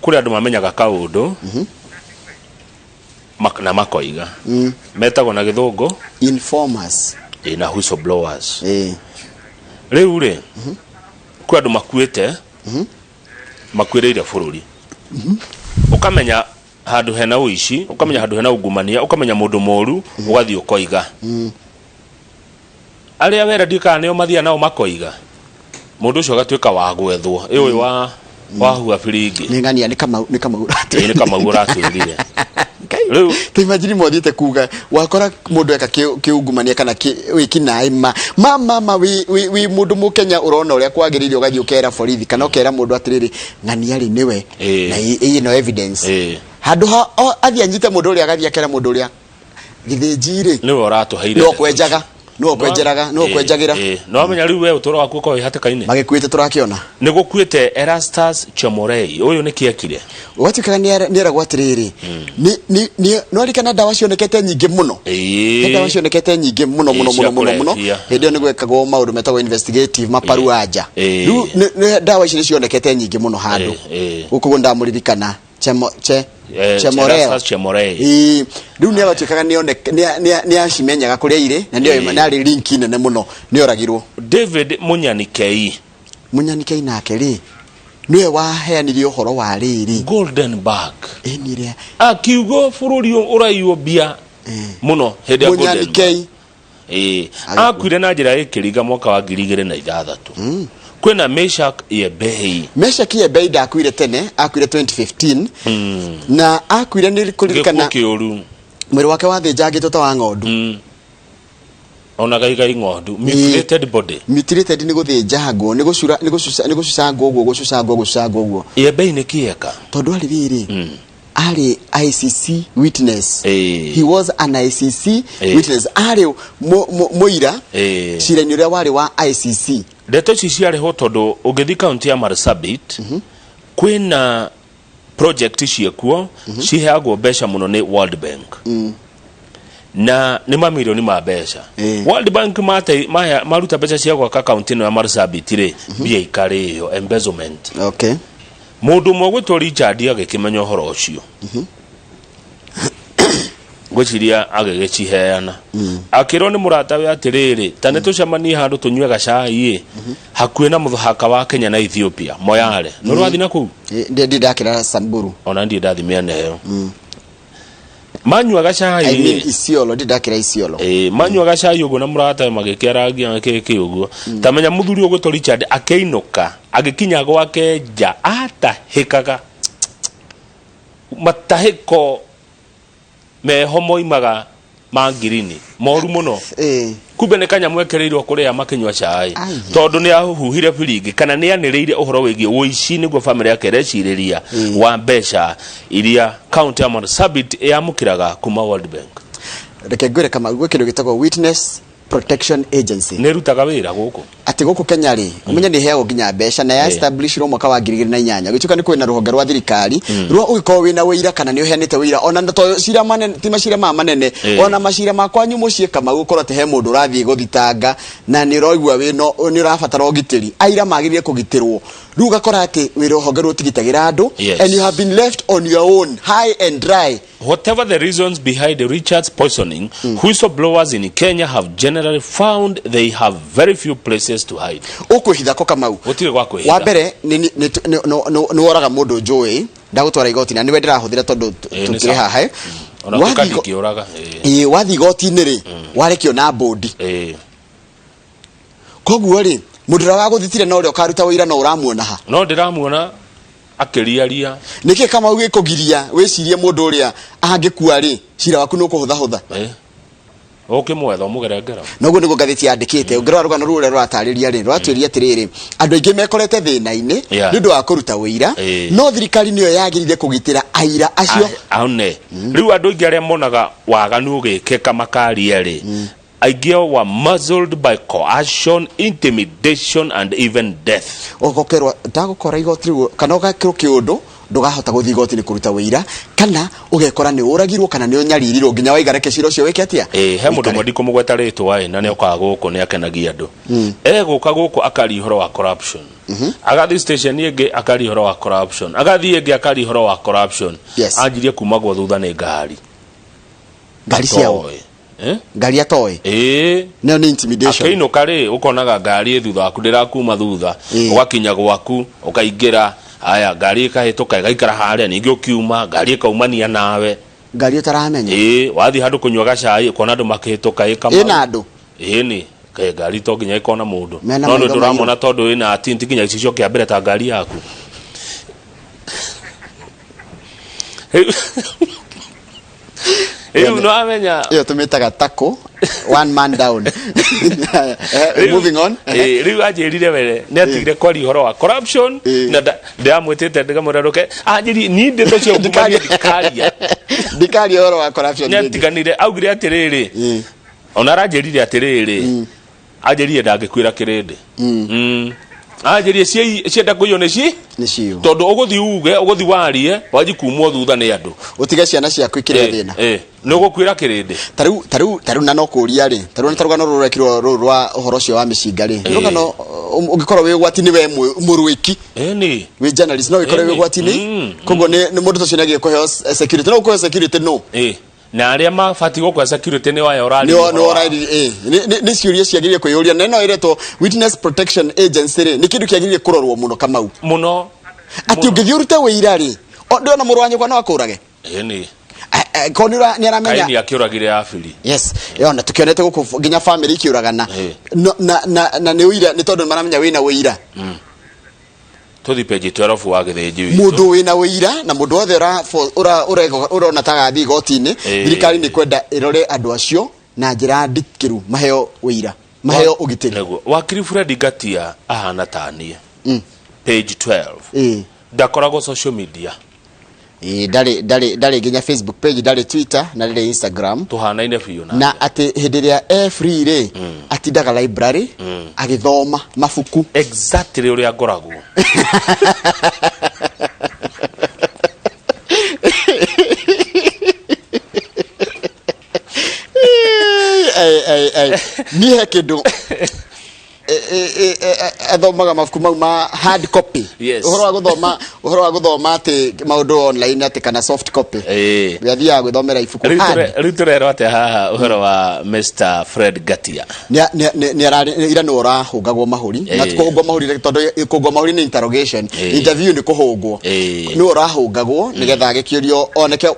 kũrĩ andũ mamenyaga kaũndũ na makoiga, metagwo na gĩthũngũ informers. Ĩ, na whistleblowers. Rĩu rĩ, kwĩ andũ makuĩte, makuĩrĩire bũrũri, ũkamenya handũ hena ũici, ũkamenya handũ hena ungumania, ũkamenya mũndũ mũru, ũgathiĩ ũkoiga. Arĩa wera ndiũĩ kana nĩo mathiaga nao makoiga, mũndũ ũcio agatuĩka wa gwethwo ĩ ũyũ wa wahua biringi. Nĩ ng'ania, nĩ Kamau, nĩ Kamau. Ĩ, nĩ Kamau ũratwĩrire rĩu. Ta imagine mothiĩte kuga wakora mũndũ eka kĩungumania kana wĩkinaĩ ma ma ma ma wĩ mũndũ mũkenya ũrona ũrĩa kwagĩrĩire, ũgathiĩ ũkera borithi kana ũkera mũndũ atĩrĩrĩ, ng'ania rĩ nĩwe na ĩ no evidence, handũ ha athiĩ anyite mũndũ ũrĩa, agathiĩ akera mũndũ ũrĩa Gĩthĩnji rĩ nĩwe ũratũheire. Nĩwe ũkwenjaga, nĩwe ũkwenjeraga, nĩwe ũkwenjagĩra. No wamenya rĩu we ũtũro waku ũkorwo wĩ hatĩka-inĩ. Magĩkuĩte tũrakĩona. Nĩ gũkuĩte Erastus Chemorei, ũyũ nĩ kĩekire? Ũgatuĩkaga nĩ eragwo atĩrĩrĩ, nĩ warikana ndawa cionekete nyingĩ mũno. He ndawa cionekete nyingĩ mũno mũno Cia mũno mũno mũno. kũrebia. Hĩndĩ ĩyo nĩ gwekagwo maũndũ metagwo investigative maparuanja. Rĩu ndawa ici nĩ cionekete nyingĩ mũno handũ. Gũkũ ndamũririkana. Chemo, che, Eh, Chemorel. Cherasas Chemorel. Ĩĩ, rĩu nĩ agatuĩkaga nĩ acimenyaga kũrĩa irĩ na nĩoĩ Ĩĩ. na arĩ link nene mũno nĩ oragirwo. David Munyanikei. Munyanikei nake rĩ nĩwe waheanire ũhoro wa rĩrĩ Golden Bag. Ĩni ĩrĩa akiuga bũrũri ũyũ ũraiywo mbia mũno hĩndĩ ya Golden Bag. Munyanikei Ĩĩ. Akuire na njĩra ĩkĩringa mwaka wa 2006. Kwĩna Meshak Yebei. Meshak Yebei ndakuire tene, akuire 2015 na akuire nĩ kũririkana Gĩkuũ kĩũru. Mwĩrĩ wake wathĩnjangĩtwo ta wa ng'ondu. Ona gaigai ng'ondu. Mutilated body. Mutilated nĩ gũthĩnjangwo, nĩ gũcura, nĩ gũcuca, nĩ gũcucangwo ũguo, gũcucangwo, gũcucangwo ũguo. Yebei nĩ kĩeka. Tondũ arĩ rĩrĩ, arĩ ICC witness. Ĩĩ. He was an ICC Ĩĩ. witness. Arĩ mũira Ĩĩ. cira-inĩ ũrĩa warĩ wa ICC. Ndeto ici ciarĩ ho tondũ ũngĩthiĩ kaunti ya Marsabit kwĩna project ciĩkuo ciheagwo mbeca mũno nĩ World Bank na nĩ mamirioni ma mbeca. World Bank maruta mbeca cia gwaka kaunti ĩno ya Marsabit rĩ, mbia ikarĩo embezzlement. Okay. Mũndũ ũmwe gwĩtwo Richard agĩkĩmenya ũhoro ũcio ngwĩciria agĩgĩciheana akĩrwo nĩ mũratawe atĩrĩrĩ ta nĩ tũcemanie handũ tũnyue gacai ĩ hakuhĩ na mũhaka wa Kenya na Ethiopia Moyale nĩ ũrathiĩ na kũu? Ndi ndakĩra Samburu. Ona ndiĩ ndathiĩ mĩena ĩyo. Manyua gacai I mean Isiolo, ndi ndakĩra Isiolo. Ĩĩ, manyua gacai ũguo na mũratawe magĩkĩarangia kĩkĩ ũguo ta menya mũthuri ũgwĩtwo Richard akĩinũka agĩkinya gwake nja atahĩkaga matahĩko meho moimaga ma ngirini moru mũno. Kumbe nĩ kanyamũ ekereirwo kũrĩa makĩnyua cai tondũ nĩ ahuhire biringi kana nĩ anĩrĩire ũhoro wĩgiĩ ũici nĩguo bamĩrĩ yake ĩrecirĩria wa mbeca iria kaunti ya Marsabit yamũkĩraga kuma World Bank. Reke ngwĩre Kamau, gwĩ kĩndũ gĩtagwo Witness Protection Agency. Nĩ ĩrutaga wĩra gũkũ? Atĩ gũkũ Kenya rĩ, ũmenye nĩ ĩheagwo nginya mbeca na ya establishirwo mwaka wa 2008 gĩtuĩka nĩ kwĩna rũhonge rwa thirikari rwa ũngĩkorwo wĩna wĩira kana nĩ ũheanĩte wĩira ona to cira manene, ti macira maya manene, ona macira ma kwanyu mũciĩ Kamau ũkorwo atĩ he mũndũ ũrathiĩ gũthitanga na nĩ ũraigua wĩna nĩ ũrabatara ũgitĩri, aira magĩrĩire kũgitĩrwo. Rĩu ũgakora atĩ wĩra rũhonge rũu rũtigitagĩra andũ and you have been left on your own high and dry. Whatever the reasons behind Richard's poisoning, whistleblowers in Kenya have generally found they have very few places to hide. Ũkwĩhitha kũ Kamau? Gũtirĩ gwa kwĩhitha. Wa mbere nĩ woraga mũndũ njũĩ ndagũtwara igoti na nĩwe ndĩrahũthĩra tondũ Ĩĩ, nĩ tũkĩrĩ sawa. haha. Ona Wathiĩ tuka ndingĩũraga. Ĩĩ. Ĩĩ, wathiĩ igoti-inĩ rĩ, warekio na mbũndi. Koguo rĩ, mũndũ ũrĩa wagũthitire na ũrĩa ũkaruta ũira no ũramuona ha? No ndĩramuona akĩriaria. Nĩkĩ Kamau gĩkũgiria wĩcirie mũndũ ũrĩa angĩkua rĩ, cira waku nĩ ũkũhũthahũtha? Ũkĩmwetha ũmũgere ngero. Noguo nĩguo ngathĩti yandĩkĩte. Ũngĩrora rũgano rũu ũrĩa rũratarĩria rĩ, rũratwĩria atĩrĩrĩ, andũ aingĩ mekorete thĩna-inĩ nĩ ũndũ wa kũruta ũira, no thirikari nĩyo yagĩrĩire kũgitĩra aira acio. Aone. Rĩu andũ aingĩ arĩa monaga waganu ũgĩkĩka makaria rĩ, aingĩ ao were muzzled by coercion, intimidation and even death. Ũgokerwo ndagũkora igoti rĩu kana ũgekĩrwo kĩũndũ ndũgahota gũthiĩ igoti-inĩ kũruta ũira kana ũgekora nĩ ũragirwo kana nĩ ũnyaririrwo nginya waiga reke cira ũcio wĩke atĩa? Ĩĩ, he mũndũ ũmwe ndikũmũgweta rĩtwa ĩ, na nĩ okaga gũkũ nĩ akenagia andũ. Egũka gũkũ akaria ũhoro wa corruption. Agathiĩ station ĩngĩ akaria ũhoro wa corruption. Agathiĩ ĩngĩ akaria ũhoro wa corruption. Anjirie kumagwo thutha nĩ ngari. Ngari ciao? Atoĩ. Eh? Ngari atoĩ? Ĩĩ. Nayo nĩ intimidation. Akĩinũka rĩ, ũkonaga ngari ĩ thutha waku ndĩrakuma thutha. Ũgakinya gwaku, ũkaingĩra, haya ngari ĩkahĩtũka ĩgaikara harĩa, ningĩ ũkiuma, ngari ĩkaumania nawe. Ngari ũtaramenya? Ĩĩ, wathiĩ handũ kũnyua gacai, ũkona andũ makĩhĩtũka ĩ Kamau. Ĩna andũ? Ĩni, kaĩ ngari to nginya ĩkona mũndũ. Mena No nĩ maitho ndũramona mairũ. tondũ ĩna tint nginya gĩcicio kĩa mbere ta ngari yaku. Rĩu nĩ wamenya Ĩyo tũmĩtaga tackle one man down. Moving on. Rĩu anjĩrire were nĩ atigire kwaria ũhoro wa corruption na ndĩramwĩtĩte ndĩkamwĩra ndũke anjĩrie niĩ ndeto cia ungumania ndikaria. Ndikaria ũhoro wa corruption. Nĩ atiganire augire atĩrĩrĩ ona aranjĩrire atĩrĩrĩ anjĩrire ndangĩkuĩra kĩrĩndĩ. Anjĩrire cienda kũiywo nĩ ci Nĩ ciũ. Tondũ ũgũthiĩ uge ũgũthiĩ warie wanji kumwo thutha nĩ andũ. Ũtige ciana ciaku ikĩrĩa thĩna. Nĩ ũgũkuĩra kĩrĩndĩ. Tarĩu tarĩu tarĩu na no kũria rĩ, tarĩu ta rũgano rũrũ rũrekirwo rũrũ rwa ũhoro ũcio wa mĩcinga rĩ, nĩ rũgano Ũngĩkorwo wĩ ũgwati-inĩ we mũrwĩki, Ĩni. wĩ journalist, no wĩkore wĩ Ĩni. ũgwati-inĩ. Koguo nĩ mũndũ ta ũcio nĩ agĩrĩire kũheo security. No ũkũheo security no Na arĩa mabatiĩ gũkũhe security nĩ aya ũraria nĩ ũhoro wao. Nĩ ciũria ciagĩrĩire kwĩyũria, na ĩno ĩretwo Witness Protection Agency rĩ, nĩ kĩndũ kĩagĩrĩire kũrorwo mũno, Kamau. Mũno. Atĩ ũngĩthiĩ ũrute wĩira rĩ, ndĩrona mũrũ wa nyũkwa no akũrage. Ĩni. Korwo nĩ aramenya Kaini akĩũragire Abili. Yes, yona tukionete gũkũ nginya family ikiũragana. No, na nĩ ũira, nĩ tondũ maramenya wĩna ũira. Tũthi page 12 wa Gĩthĩnji witũ. Mũndũ wĩna ũira na mũndũ wothe ũrona ta agathiĩ igoti-inĩ, thirikari nĩ kwenda ĩrore andũ acio na njĩra ndikĩru, maheo ũira, maheo ũgitĩri. Nĩguo. Wakiri Fred Ngatia ahana taniĩ. Page 12. Ndakoragwo social media. Ĩĩ, ndarĩ nginya Facebook page, ndarĩ Twitter na ndarĩ Instagram. Tũhanaine biũ na. Na atĩ hĩndĩ ĩrĩa e free rĩ, atindaga library agĩthoma mabuku. Exactly ũrĩa ngoragwo. Ai, ai, ai. Niĩ he kĩndũ athomaga mabuku mau ma hard copy. Ũhoro wa gũthoma atĩ maũndũ online atĩ kana soft copy, we athiaga gwĩthomera ibuku Rĩu hard. Rĩu tũrerwo atĩa haha ũhoro wa Mr. Fred Ngatia? Ira nĩ ũrahũngagwo mahũri na ti kũhũngwo mahũri, tondũ kũhũngwo mahũri nĩ interrogation, interview nĩ kũhũngwo. Nĩ ũrahũngagwo nĩgetha agĩkĩũrio oneke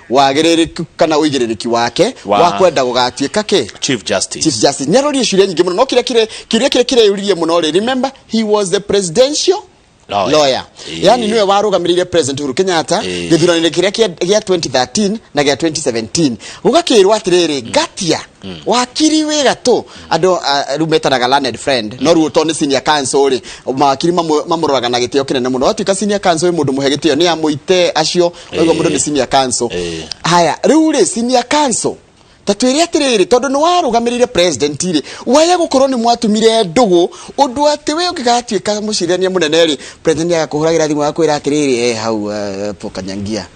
wagĩrĩrĩku kana ũigĩrĩrĩki wake wa kwenda gũgatuĩka kĩ? Chief Justice. Chief Justice. Nĩ arorie ciũria nyingĩ mũno, no kĩrĩa kĩrĩa kĩrĩa kĩreyũririe mũno rĩ, remember he was the presidential lawyer. Lawyer. Yani niwe warũgamĩrĩire President Uhuru Kenyatta gĩthurano-inĩ kĩrĩa gĩa 2013 na gĩa 2017. Gũgakĩrwo atĩrĩrĩ, Ngatia wakiri wĩ gatũ, andũ rĩu metanaga learned friend, no rĩu tondũ nĩ senior counsel rĩ, mawakiri mamũroraga na gĩtĩo kĩnene mũno. Watuĩka senior counsel, wĩ mũndũ mũhe gĩtĩo nĩ amũite acio waigua mũndũ nĩ senior counsel. Haya, rĩu rĩ, senior counsel, ta twĩre atĩrĩrĩ, tondũ nĩ warũgamĩrĩire president rĩ, waya gũkorwo nĩ mwatumire ndũgũ ũndũ atĩ we ũngĩgatuĩka mũcirithania mũnene rĩ, president agakũhũragĩra thimũ agakwĩra atĩrĩrĩ, hau po Kanyangia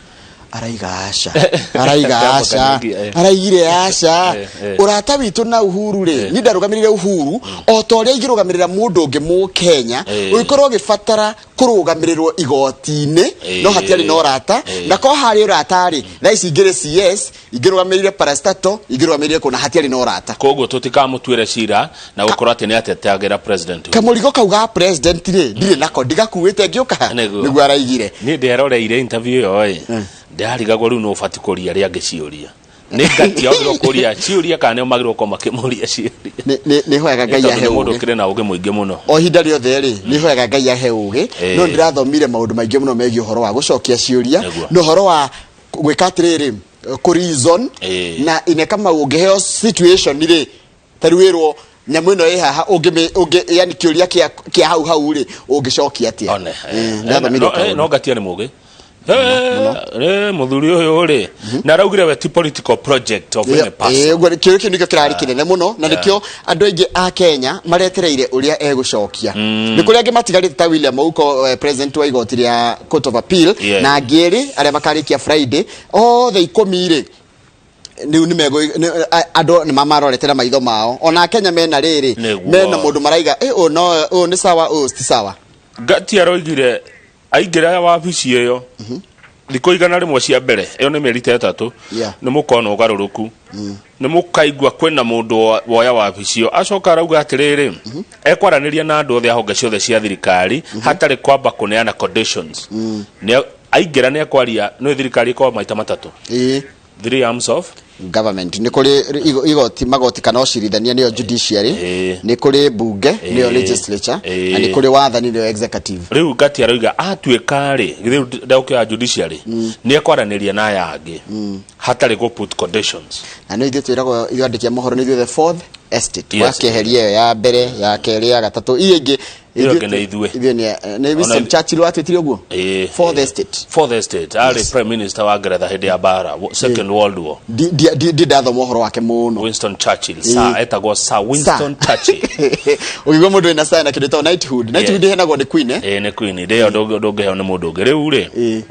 araiga aca, araiga aca. Kanyangia, eh. Araigire aca. Ũrata witũ na Uhuru rĩ, niĩ ndarũgamĩrĩire Uhuru o ta ũrĩa ingĩrũgamĩrĩra mũndũ ũngĩ Mũkenya ũngĩkorwo ũgĩbatara kũrũgamĩrĩrwo igoti-inĩ, no hatiarĩ na ũrata. Na ko harĩ ũrata rĩ, thaa ici ingĩrĩ CS, ingĩrũgamĩrĩire parastato, ingĩrũgamĩrĩire kũna, hatiarĩ na ũrata. Koguo tũtikamũtuĩre cira na gũkorwo atĩ nĩ atetagĩra president. Kamũrigo kau ga president rĩ, ndirĩ nako, ndigakuĩte ngĩũka ha. Nĩguo. Nĩguo araigire. Niĩ nderoreire interview ĩyo ĩ, ndĩrarigagwo rĩu no ũbatiĩ kũria arĩa angĩ ciũria, nĩ Ngatia wagĩrĩirwo kũria ciũria kana nĩo magĩrĩirwo gũkorwo makĩmũria ciũria? Nĩ hoyaga Ngai Tondũ ahe nĩ mũndũ ũgĩ. ũkĩrĩ na ũgĩ mũingĩ mũno. O ihinda rĩothe rĩ, nĩ hoyaga Ngai ahe ũgĩ. No ndĩrathomire maũndũ maingĩ mũno megiĩ ũhoro wa gũcokia ciũria na ũhoro wa gwĩka atĩrĩrĩ, kũ reason. Na ine kama ũngĩheo situation rĩ, ta rĩu wĩrwo nyamũ ĩno ĩ haha, ũngĩ yani kĩũria kĩa hau hau rĩ, ũngĩcokia atĩa? One. Ndathomire kaũndũ. No Ngatia nĩ mũgĩ. Mũthuri ũyũ rĩ, na araugire we ti political project of any person. Ũguo kĩũria kĩu nĩkĩo kĩrarĩ kĩnene mũno, na nĩkĩo andũ aingĩ a Kenya maretereire ũrĩa egũcokia. Nĩ kũrĩ angĩ matigarĩte ta William Ouko, president wa igoti rĩa Court of Appeal, na angĩ erĩ arĩa makarĩkia Friday, othe 10 rĩ, rĩu andũ nĩ mamarorete na maitho mao, ona Kenya mena rĩrĩ mena mũndũ maraiga, "Eh, ũyũ no ũyũ nĩ sawa, ũyũ ti sawa." Ngatia aroigire aingĩra wabici ĩyo, thikũ 100 cia mbere, ĩyo nĩ mĩeri ta 3, nĩ mũkona ũgarũrũku, nĩ mũkaigua kwĩna mũndũ woya wabici ĩyo. Acoka arauga atĩrĩrĩ, ekwaranĩria na andũ othe a honge ciothe cia thirikari hatarĩ kwamba kũneana conditions. Nĩ aingĩra nĩ ekwaria nĩ thirikari ĩkoragwo maita matatũ, three arms of government. Nĩ kũrĩ igoti, magoti kana ũcirithania, nĩyo judiciary, nĩ kũrĩ bunge, nĩyo legislature, na nĩ kũrĩ wathani, nĩyo executive. Rĩu Ngati aroiga atuĩka rĩ, rĩu ndagũkĩoya judiciary, nĩ ekwaranĩria na aya angĩ hatarĩ gũ put conditions. Na nĩ ithuĩ twĩragwo, ithuĩ andĩki a mohoro, nĩ ithuĩ the fourth estate. Yes. Wakĩeheria ĩyo ya mbere, ya kerĩ, ya gatatũ, iria ingĩ. Ĩyo ĩngĩ nĩ ithuĩ. Ithuĩ nĩ Winston Churchill watwĩtire ũguo. Fourth estate. Fourth estate, arĩ prime minister wa Ngeretha hĩndĩ ya mbara, Second World War. Ndi ndathoma ũhoro wake mũno. Winston Churchill, Sir, etagwo Sir Winston Churchill. Ũkĩigua mũndũ wĩna sir na kĩndũ gĩtagwo knighthood, knighthood ĩheanagwo nĩ queen, eh? Ĩĩ, nĩ queen. Ndĩyo ndũngĩheo nĩ mũndũ ũngĩ. Rĩu rĩ,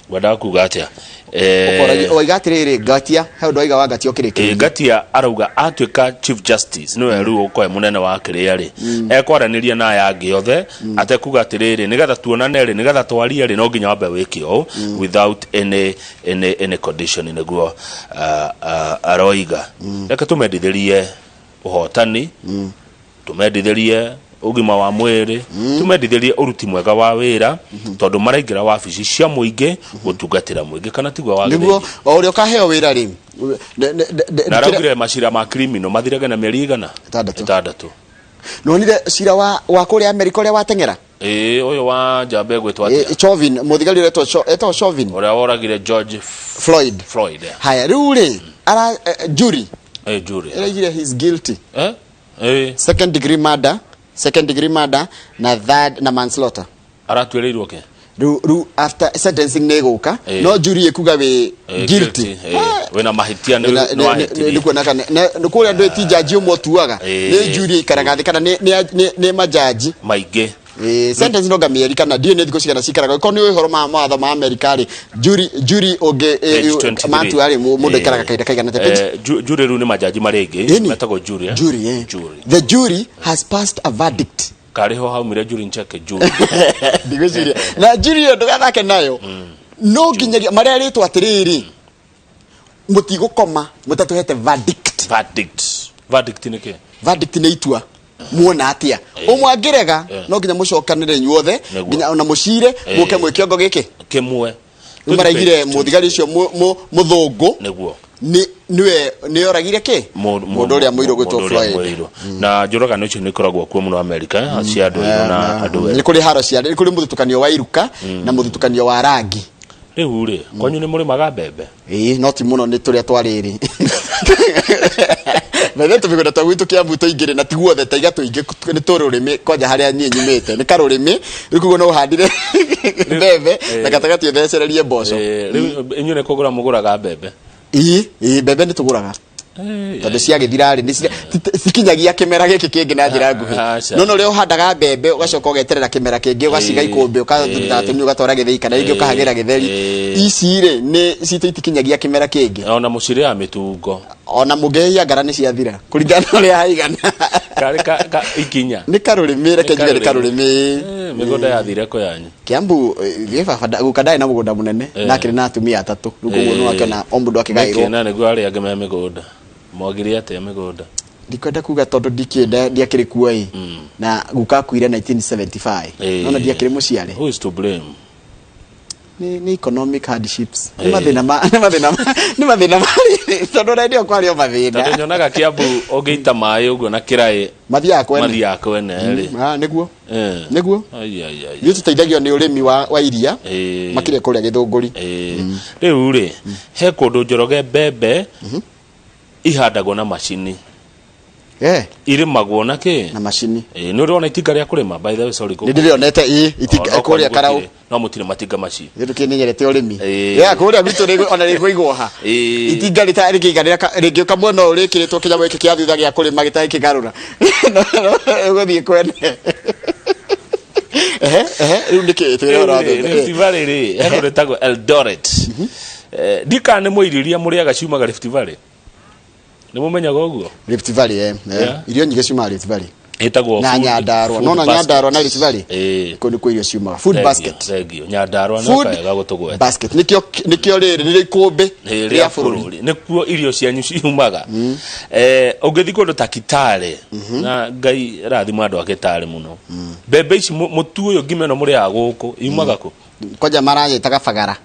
ngwendaga kuga atĩa? Ũkoragia- Waiga atĩrĩrĩ ngatia he ũndũ waiga wa ngatia ũkĩrĩkĩrĩria. Ngatia arauga atuĩka chief justice nĩwe rĩu ũkoe mũnene wa kĩrĩa rĩ ekwaranĩria na aya angĩ othe atekuga atĩrĩrĩ nĩgetha tuonane rĩ nĩgetha twarie rĩ no nginya wambe wĩke ũũ without any condition nĩguo aroiga. Reke tũmendithĩrie ũhotani, tũmendithĩrie ũgima wa mwĩrĩ, tũmendithĩrie ũruti mwega wa wĩra tondũ maraingĩra wabici cia mũingĩ gũtungatĩra mũingĩ, kana tiguo wagĩrĩire? Nĩguo o ũrĩa ũkaheo wĩra rĩ Na araugire macira ma criminal mathirage na mĩeri igana? Ĩtandatũ. Ĩtandatũ. Nonire cira wa kũrĩa Amerika ũrĩa wateng'era. Ĩĩ, ũyũ wa njamba ĩgwĩtwo atĩa? Chauvin, mũthigari ũrĩa etagwo Chauvin. Ũrĩa woragire George Floyd. Floyd. Haya, rĩu rĩ ara jury Jury ĩraigire he's guilty. Eh? Eh. Second degree murder, second degree murder na third na manslaughter. Aratuĩrĩirwo kĩ? Rĩu after sentencing nĩ ĩgũka no jury ĩkuga wĩ guilty. Wĩna mahĩtia, nĩ wahĩtirie. Nĩ kuona kana nĩ kũrĩa ndũ ti jaji ũmwe ũtuaga, nĩ jury ĩikaraga thĩ kana nĩ majaji maingĩ. Sentence no mĩeri kana ndiũĩ nĩ thikũ cigana cikaraga korwo nĩ ũhoro ma mawatho ma Amerika rĩ, jury ũngĩ Page 23. matua rĩ, mũndũ aikaraga kahinda kaigana atĩa? Page Jury rĩu nĩ majaji marĩ aingĩ Ĩni. metagwo jury, eh? Jury, eh. Jury. The jury has passed a verdict. Karĩ ho haumire jury ncheke jury. Ndigwĩciria na jury ĩyo ndũgathake nayo, no nginyagia marerĩtwo atĩrĩrĩ, mũtigũkoma mũtatũhete verdict. Verdict, verdict nĩ kĩ? Verdict nĩ itua muona atia. Ũmwe angĩrega, no nginya mũcokanĩre inyuothe nginya ona mũcire mũke mwĩ kĩongo gĩkĩ kĩmwe. Rĩu maraigire mũthigari ũcio mũthũngũ nĩguo nĩ nĩwe nĩoragire kĩ mũndũ ũrĩa mũirũ gwĩtwo mũndũ ũrĩa Floyd. mũirũ. Na njũragano icio nĩ ikoragwo kuo mũno Amerika cia andũ airũ na andũ Nĩ erũ. kũrĩ haro cia, nĩ kũrĩ mũthutũkanio wa iruka na mũthutũkanio wa rangi. Rĩu rĩ, kwanyu nĩ mũrĩmaga mbembe? Ĩĩ, no ti mũno, nĩ tũrĩa twarĩrĩ mbembe tũmĩgũnda twa gwitũ Kĩambu tũingĩ rĩ, na ti guothe taiga tũingĩ nĩ tũrũrĩmĩ kwanja harĩa niĩ nyumĩte nĩ karũrĩmĩ. Rĩu koguo no ũhandire mbembe na gatagatĩ ũthecererie mboco. Rĩu inyuĩ nĩ kũgũra mũgũraga mbembe? Ĩĩ, mbembe nĩ tũgũraga tondũ ciagĩthira rĩ cikinyagia kĩmera gĩkĩ kĩngĩ na njĩra nguhĩ. Aca. No ũrĩa ũhandaga mbembe ũgacoka ũgeterera kĩmera kĩngĩ, ũgaciga ikũmbĩ, ũkaruta tũnini ũgatwara gĩthĩi kana rĩngĩ ũkahagĩra gĩtheri. Ici rĩ nĩ citũ itikinyagia kĩmera kĩngĩ. Ona mũcirĩaga mĩtungo? Ona mũngĩhĩhia ngara nĩ ciathira kũringana na ũrĩa haigana. Karĩ ka ikinya. Nĩ karũrĩmĩ, reke njuge nĩ karũrĩmĩ. Mĩgũnda yathire kũ yanyu? Kiambu baba guka ndarĩ na mũgũnda mũnene na akĩrĩ na atumia atatũ, rĩu koguo nĩ wakĩona o mũndũ akĩgaĩrwo. Nĩkĩ na nĩguo arĩa angĩ me mĩgũnda mwagire atĩa mĩgũnda? Ndikwenda kuga tondũ ndikĩenda ndiakĩrĩ kuo ĩ, na guka akuire 1975. Nona ndiakĩrĩ mũciare. Who is to blame? Nĩ economic hardships, nĩ mathĩna ma nĩ mathĩna ma nĩ mathĩna ma tondũ ũrĩa kwarĩ o mathĩna. Tondũ nyonaga Kiambu ũngĩita maĩ ũguo na kĩraĩ mathiaga kwene. Mathiaga kwene rĩ. Ah, nĩguo. Nĩguo. Ai, ai, ai. Ithuĩ tũteithagio nĩ ũrĩmi wa iria makĩria kũrĩa Gĩthũngũri. Rĩu rĩ, he kũndũ Njoroge mbembe ihandagwo na macini, irĩmagwo na kĩ? Na macini. Nĩ ũrona itinga rĩa kũrĩma, by the way, sorry. Nĩ ndĩrĩonete ĩ itinga Oh, no kũrĩa kwanyu Karau. gũtirĩ. No mũtirĩ matinga macio? Ithuĩ tũkĩmenyerete ũrĩmi ya kũrĩa gwitũ ona rĩkũigwo ha itinga rĩkĩiganĩra rĩngĩ kamwe no rĩkĩrĩtwo kĩnyamũ gĩkĩ kĩa thutha gĩa kũrĩma gĩtarĩ kĩgarũra ũgũthiĩ kwene. Ehe, ehe, rĩu nĩkĩ twĩre ũhoro wa mbembe? Rift Valley rĩ, he kũndũ ĩtagwo Eldoret. Ndikana nĩ mũirio iria mũrĩaga ciumaga Rift Valley, nĩ mũmenyaga ũguo? Rift Valley, irio nyingĩ ciumaga Rift Valley. Ĩtagwo na Nyandarua food nona basket. Nyandarua na Rift Valley kũu nĩkuo irio ciumaga, food Thengiũ, basket. Thengiũ Nyandarua nĩ Food kaega gũtũgweta. basket nĩkĩo rĩrĩ nĩrĩo ikũmbĩ rĩa rĩa bũrũri. Bũrũri nĩkuo irio cianyu ciumaga. Ũngĩthiĩ kũndũ ta Kitale, na Ngai rathima andũ a Kitale mũno, mbembe ici mũtu ũyũ ngima ĩno mũrĩaga gũkũ yumaga kũ? Kwanja maragĩtaga bagara.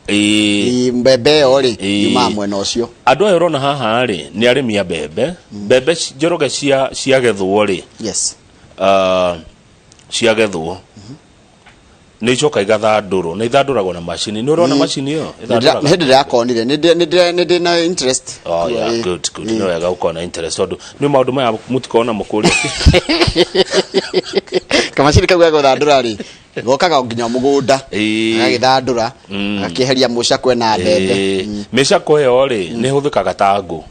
Mbembe ĩyo rĩ yumaga mwena ũcio. Andũ aya ũrona haha rĩ nĩ arĩmi a mbembe. Mbembe Njoroge cia ciagethwo rĩ, ciagethwo nĩ icoka igathandũrwo na ithandũragwo na macini. Nĩ ũrona macini ĩyo ĩthandũraga? Nĩ hĩndĩ ndĩrakonire, nĩ ndĩ na interest. Oh, yeah, good, good. Nĩ wega gũkorwo na interest tondũ nĩ maũndũ maya mũtikona mũkũrĩa. Kamacini kau ga gũthandũra rĩ gokaga nginya mũgũnda, agagĩthandũra, agakĩeheria mũcakwe na mbembe. Mĩcakwe ĩyo rĩ nĩ ĩhũthĩkaga ta ngũ.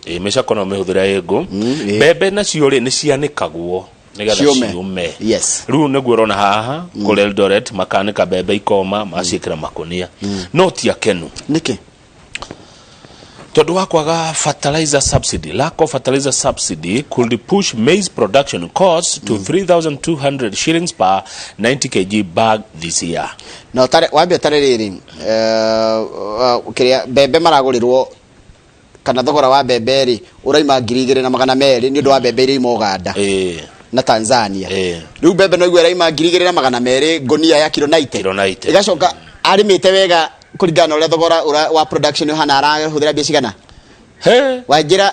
Mĩcakwe no mĩhũthĩre ĩ ngũ. Mbembe nacio rĩ nĩ cianĩkagwo. Nĩgetha Ciũme. ciũme. Yes. Rĩu nĩguo ũrona haha kũrĩa Eldoret makanĩka mbembe ikoma maciĩkĩra makũnia, no ti akenu. Nĩkĩ? Tondũ wa kwaga fertilizer subsidy. Lack of fertilizer subsidy could push maize production costs to 3200 shillings per 90 kg bag this year. Na ũtare wambe ũtare rĩrĩ, kĩrĩa mbembe maragũrĩrwo kana thogora wa mbembe rĩ ũraima 2200 nĩ ũndũ wa mbembe iria ima Uganda na Tanzania. Rĩu mbembe no igua ĩraima 2200 ngũnia ya kilo 90. Kilo 90. Ĩgacoka arĩmĩte wega kũringana na ũrĩa thogora wa production ũhana, arahũthĩra mbia cigana? He. Wanjĩra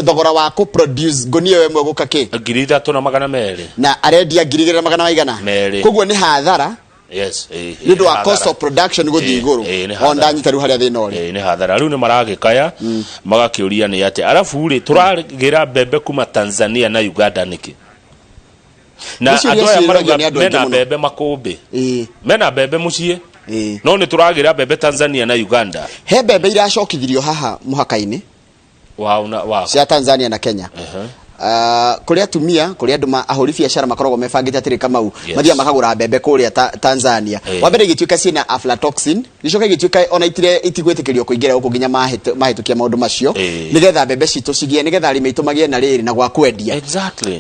thogora wa kũ produce ngũnia ĩyo ĩmwe gũka kĩ? 3200. Na arendia ngiri igĩrĩ na magana maigana? Merĩ. Koguo nĩ hathara. Yes, Nĩ ũndũ wa nĩ cost hathara. of production gũthiĩ igũrũ. Nĩ O hathara. ndanyita rĩu harĩa thĩna ũrĩ. Nĩ hathara. Rĩu nĩ maragĩkaya magakĩũria nĩ atĩa, arabu rĩ tũragĩra mbembe kuma Tanzania na Uganda nĩkĩ? Na Nĩ ciũria andũ aya ciũragio marauga nĩ andũ aingĩ mena mũno. mbembe makũmbĩ, mena mbembe mũciĩ, no nĩ tũragĩra mbembe Tanzania na Uganda. He mbembe iracokithirio haha mũhaka-inĩ wa cia Tanzania na Kenya. Kũrĩ atumia, kũrĩ andũ ahũri biacara makoragwo mebangĩte atĩrĩ, Kamau, mathiaga makagũra mbembe kũrĩa Tanzania. Wa mbere igĩtuĩka ciĩna aflatoxin, gĩcoka igĩtuĩka ona itire itigwĩtĩkĩrio kũingĩra gũkũ nginya mahĩtũkia maũndũ macio, nĩgetha mbembe citũ cigĩe, nĩgetha arĩmi aitũ magĩe na rĩrĩ na gwa kwendia.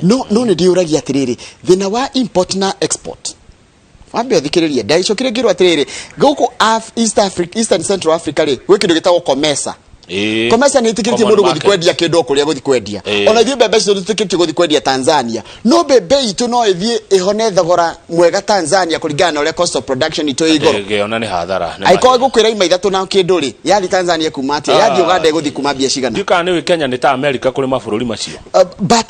No nĩ ndĩũragia atĩrĩrĩ, thĩna wa import na export, wambe ũthikĩrĩrie, ndacokire ngĩrwo atĩrĩrĩ, gũkũ East Africa, Eastern Central Africa rĩ, gwĩ kĩndũ gĩtagwo COMESA. COMESA nĩ ĩtĩkĩrĩtie Common mũndũ gũthiĩ market. kwendia kĩndũ o kũrĩa gũthiĩ kwendia. Ona ithuĩ mbembe citũ tũtĩkĩrĩtio gũthiĩ kwendia Tanzania, no mbembe itũ no ĩthiĩ ĩhone thogora mwega Tanzania kũringana na ũrĩa cost of production itũ ĩ igũrũ. Ngĩona nĩ hathara. Nĩ Angĩkorwo ĩgũkwĩra ima ithatũ na kĩndũ rĩ, yathiĩ Tanzania kuma atĩa? Yathiĩ Uganda ĩgũthiĩ kuma mbia cigana? Ndiũĩ kana nĩ Kenya nĩ ta America kũrĩ mabũrũri macio. But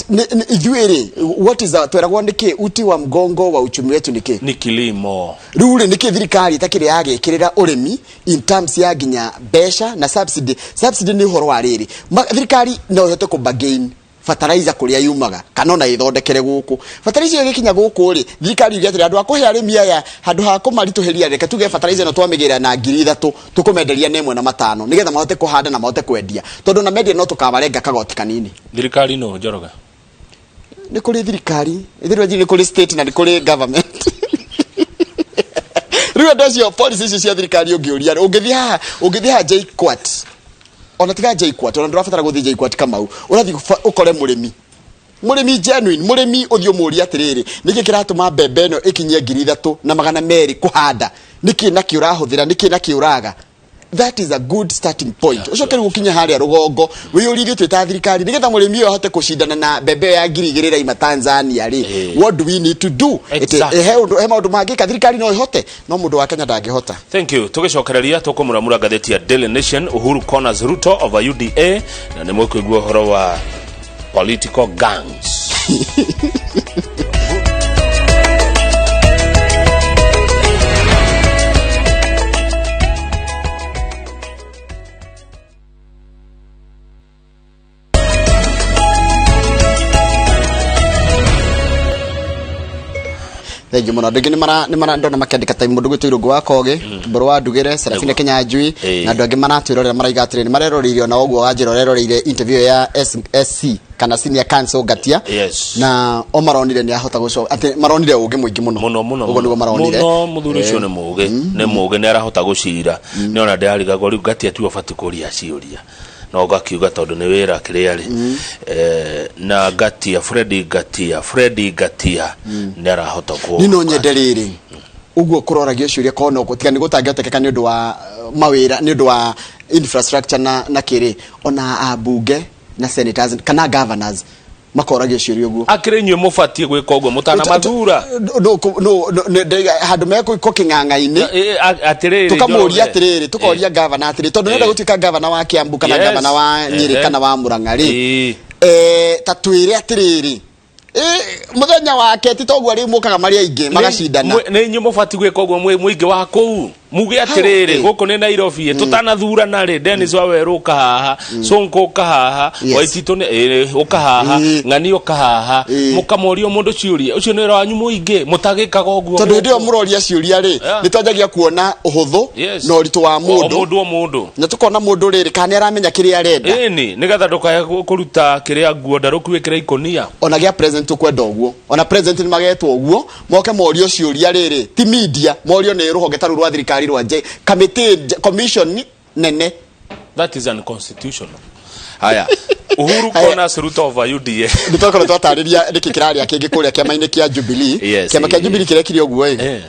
ithuĩ rĩ, what is our, tweragwo nĩkĩ uti wa mgongo wa uchumi wetu nĩkĩ? Nĩ kilimo. Rĩu rĩ, nĩkĩ thirikari ĩtakĩrĩ yagĩkĩrĩra ũrĩmi in terms ya nginya mbeca na subsidy? Subsidy nĩ ũhoro wa rĩrĩ, thirikari no ĩhote kũ bargain fertilizer kũrĩa yumaga kana ona ĩthondekere gũkũ. Fertilizer ĩyo ĩgĩkinya gũkũ rĩ, thirikari yuge atĩrĩ, andũ a kũhe arĩmi aya handũ ha kũmaritũhĩria, reke tuge fertilizer ĩno twamĩgĩra na 3000, tũkũmenderia na 1.5 nĩgetha mahote kũhanda na mahote kwendia, tondũ na mendia no tũkamarenga kagoti kanini. Thirikari no Njoroge? Nĩ kũrĩ thirikari ithuĩ, nĩ kũrĩ state na nĩ kũrĩ government. Rĩu andũ acio, policy icio cia thirikari, ũngĩũria rĩ, ũngĩthiĩ haha JKUAT, ona tiga JKUAT, ona ndũrabatara gũthiĩ JKUAT, Kamau, ũrathiĩ ũkore mũrĩmi genuine, mũrĩmi ũthiĩ ũmũrie atĩrĩrĩ, nĩkĩ kĩratũma mbembe ĩno ĩkinyie 3200 kũhanda? Nĩkĩ nakĩ ũrahũthĩra? Nĩkĩ nakĩ ũraga? That is a good starting point. Ũcoke rĩu ũkinye harĩa rũgongo wĩyũrie, twĩ ta thirikari, nĩgetha mũrĩmi ũyũ ahote kũcindana na mbembe ĩyo ya 2000 ĩraima Tanzania rĩ, what do we need to do? He ũndũ, he maũndũ mangĩka thirikari no ĩhote, no mũndũ wa Kenya ndangĩhota. Thank you. Tũgĩcokereria tũkũmũramura ngathĩti ya Daily Nation, Uhuru corners Ruto over UDA, na nĩ mũkũigua ũhoro wa political gangs. Thengiũ mũno. Andũ aingĩ nĩ mara ndona makĩandĩka ta mũndũ gwĩtwo Irũngũ wa Kogi, Mbũrũ wa Ndugĩre, Serafina Kinyanjui, na andũ angĩ maratwĩrorera maraiga atĩrĩ nĩ mareroreire ona ũguo wanjĩra ũreroreire interview ya SC kana Senior Counsel Ngatia. Na o maronire nĩ ahota gũcoka atĩ maronire ũgĩ mũingĩ mũno. Mũno mũno. Ũguo nĩguo maronire. Mũno. Mũthuri ũcio nĩ mũgĩ, nĩ arahota gũcira. Nĩ ona ndĩrarigagwo rĩu Ngatia tiwe ũbatiĩ kũria ciũria, no ngakiuga tondũ nĩ wĩra kĩrĩa rĩ, na Ngatia, Freddy Ngatia nĩ arahota kũ Niĩ no nyende rĩrĩ ũguo kũroragio ciũria korwo no tiga nĩ gũtangĩhotekeka nĩ ũndũ wa mawĩra, nĩ ũndũ wa infrastructure na kĩrĩ ona ambunge na senators kana governors makoragio ciũria ũguo. Akĩrĩ inyuĩ mũbatiĩ gwĩka ũguo mũtana mathura. No, handũ mekũikwo kĩng'ang'a-inĩ. Atĩrĩrĩ, Tukamũria Njoroge. atĩrĩrĩ, tukoria gavana atĩrĩ, tondũ nĩenda gũtuĩka gavana wa Kiambu kana gavana wa Nyĩrĩ kana wa Murang'a rĩ, ta twĩre atĩrĩrĩ, mũthenya wake ti toguo rĩu mũkaga marĩ aingĩ magacindana. Nĩ inyuĩ mũbatiĩ gwĩka ũguo mwĩ mũingĩ wa kũu. Muge atiriri, guku ni Nairobi, tutanathurana ri, Dennis Waweru uka haha, Sonko uka haha, Waititu ni uka haha, Ng'ani uka haha, mukamoria mundu ciuria ucio ni wira wanyu muingi mutagikaga uguo. Tondu hindi iyo muroria ciuria ri, ni twanjagia kuona uhuthu na uritu wa o mundu, mundu o mundu, na tukona mundu riri kana ni aramenya kiria arenda. Ĩni nigetha ndukae kuruta kiria nguo ndarũku wĩkĩre ikũnia. Ona gĩa president tukwenda ũguo, ona president nĩ magetwo ũguo moke morio ciũria rĩrĩ, ti media morio nĩ rũhonge ta rũu rwa thirikari rwa nje committee commission nene. That is unconstitutional. Haya, Uhuru corners Ruto over UDA. Nĩ twakorwo twatarĩria nĩkĩ kĩrarĩa kĩngĩ kũrĩa kĩama-inĩ kĩa Jubilee. Kĩama kĩa Jubilee kĩrekire ũguo ĩ,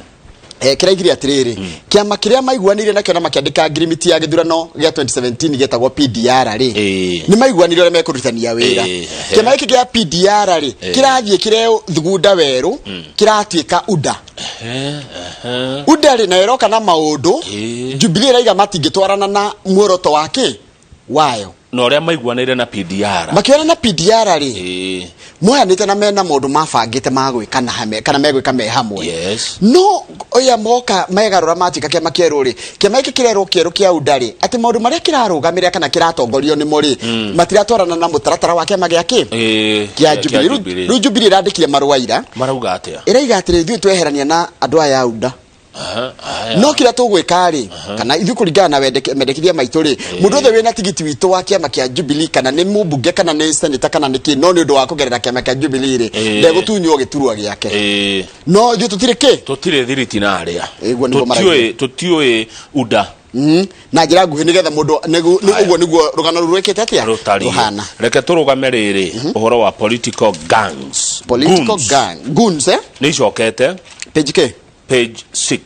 kĩraigire atĩrĩrĩ, kĩama kĩrĩa maiguanĩire nakĩo na makĩandĩka ngirimiti ya gĩthurano gĩa 2017 gĩtagwo PDR rĩ, nĩ maiguanĩire ũrĩa mekũrutithania wĩra. Kĩama gĩkĩ kĩa PDR rĩ, kĩrathiĩ kĩrethugunda werũ, kĩratuĩka UDA. UDA rĩ, nayo ĩroka na maũndũ Jubilee ĩraiga matingĩtwarana na muoroto wa kĩ wayo. Na ũrĩa maiguanĩire na PDR. Makĩona na PDR rĩ, moyanĩte na mena maũndũ mabangĩte ma gwĩka na hame, kana megwĩka me hamwe. No oya moka megarũra matuĩka kĩama kĩerũ rĩ, kĩama gĩkĩ kĩrerwo kĩerũ kĩa UDA rĩ, atĩ maũndũ marĩa kĩrarũgamĩrĩra kana kĩratongorio nĩmo rĩ, matiratwarana na mũtaratara wa kĩama gĩa kĩ kĩa Jubilee. Jubilee. Rĩu Jubilee ĩrandĩkire marũa ira. Marauga atĩa? Ĩraiga atĩrĩ, ithuĩ tweherania na andũ aya a UDA. Haya. No kĩrĩa tũgwĩka rĩ, kana ithuĩ kũringana na mendekithia maitũ rĩ, mũndũ wothe wĩna tigiti witũ wa kĩama kĩa Jubilee, kana nĩ mũmbunge kana nĩ senator kana nĩ kĩ, no nĩ ũndũ wa kũgerera kĩama kĩa Jubilee rĩ, ndegũtunywo gĩturwa gĩake. No ithuĩ tũtirĩ kĩ, Tũtirĩ thiriti na arĩa. Ĩguo nĩguo marauga. Tũtiũĩ UDA. Na njĩra nguhĩ nĩgetha mũndũ ũguo nĩguo rũgano rũu rwĩkĩte atĩa rũtariĩ rũhana. Reke tũrũgame rĩrĩ ũhoro wa political gangs. Political Goons. gang goons, eh? Nĩ icokete. Page k Page 6.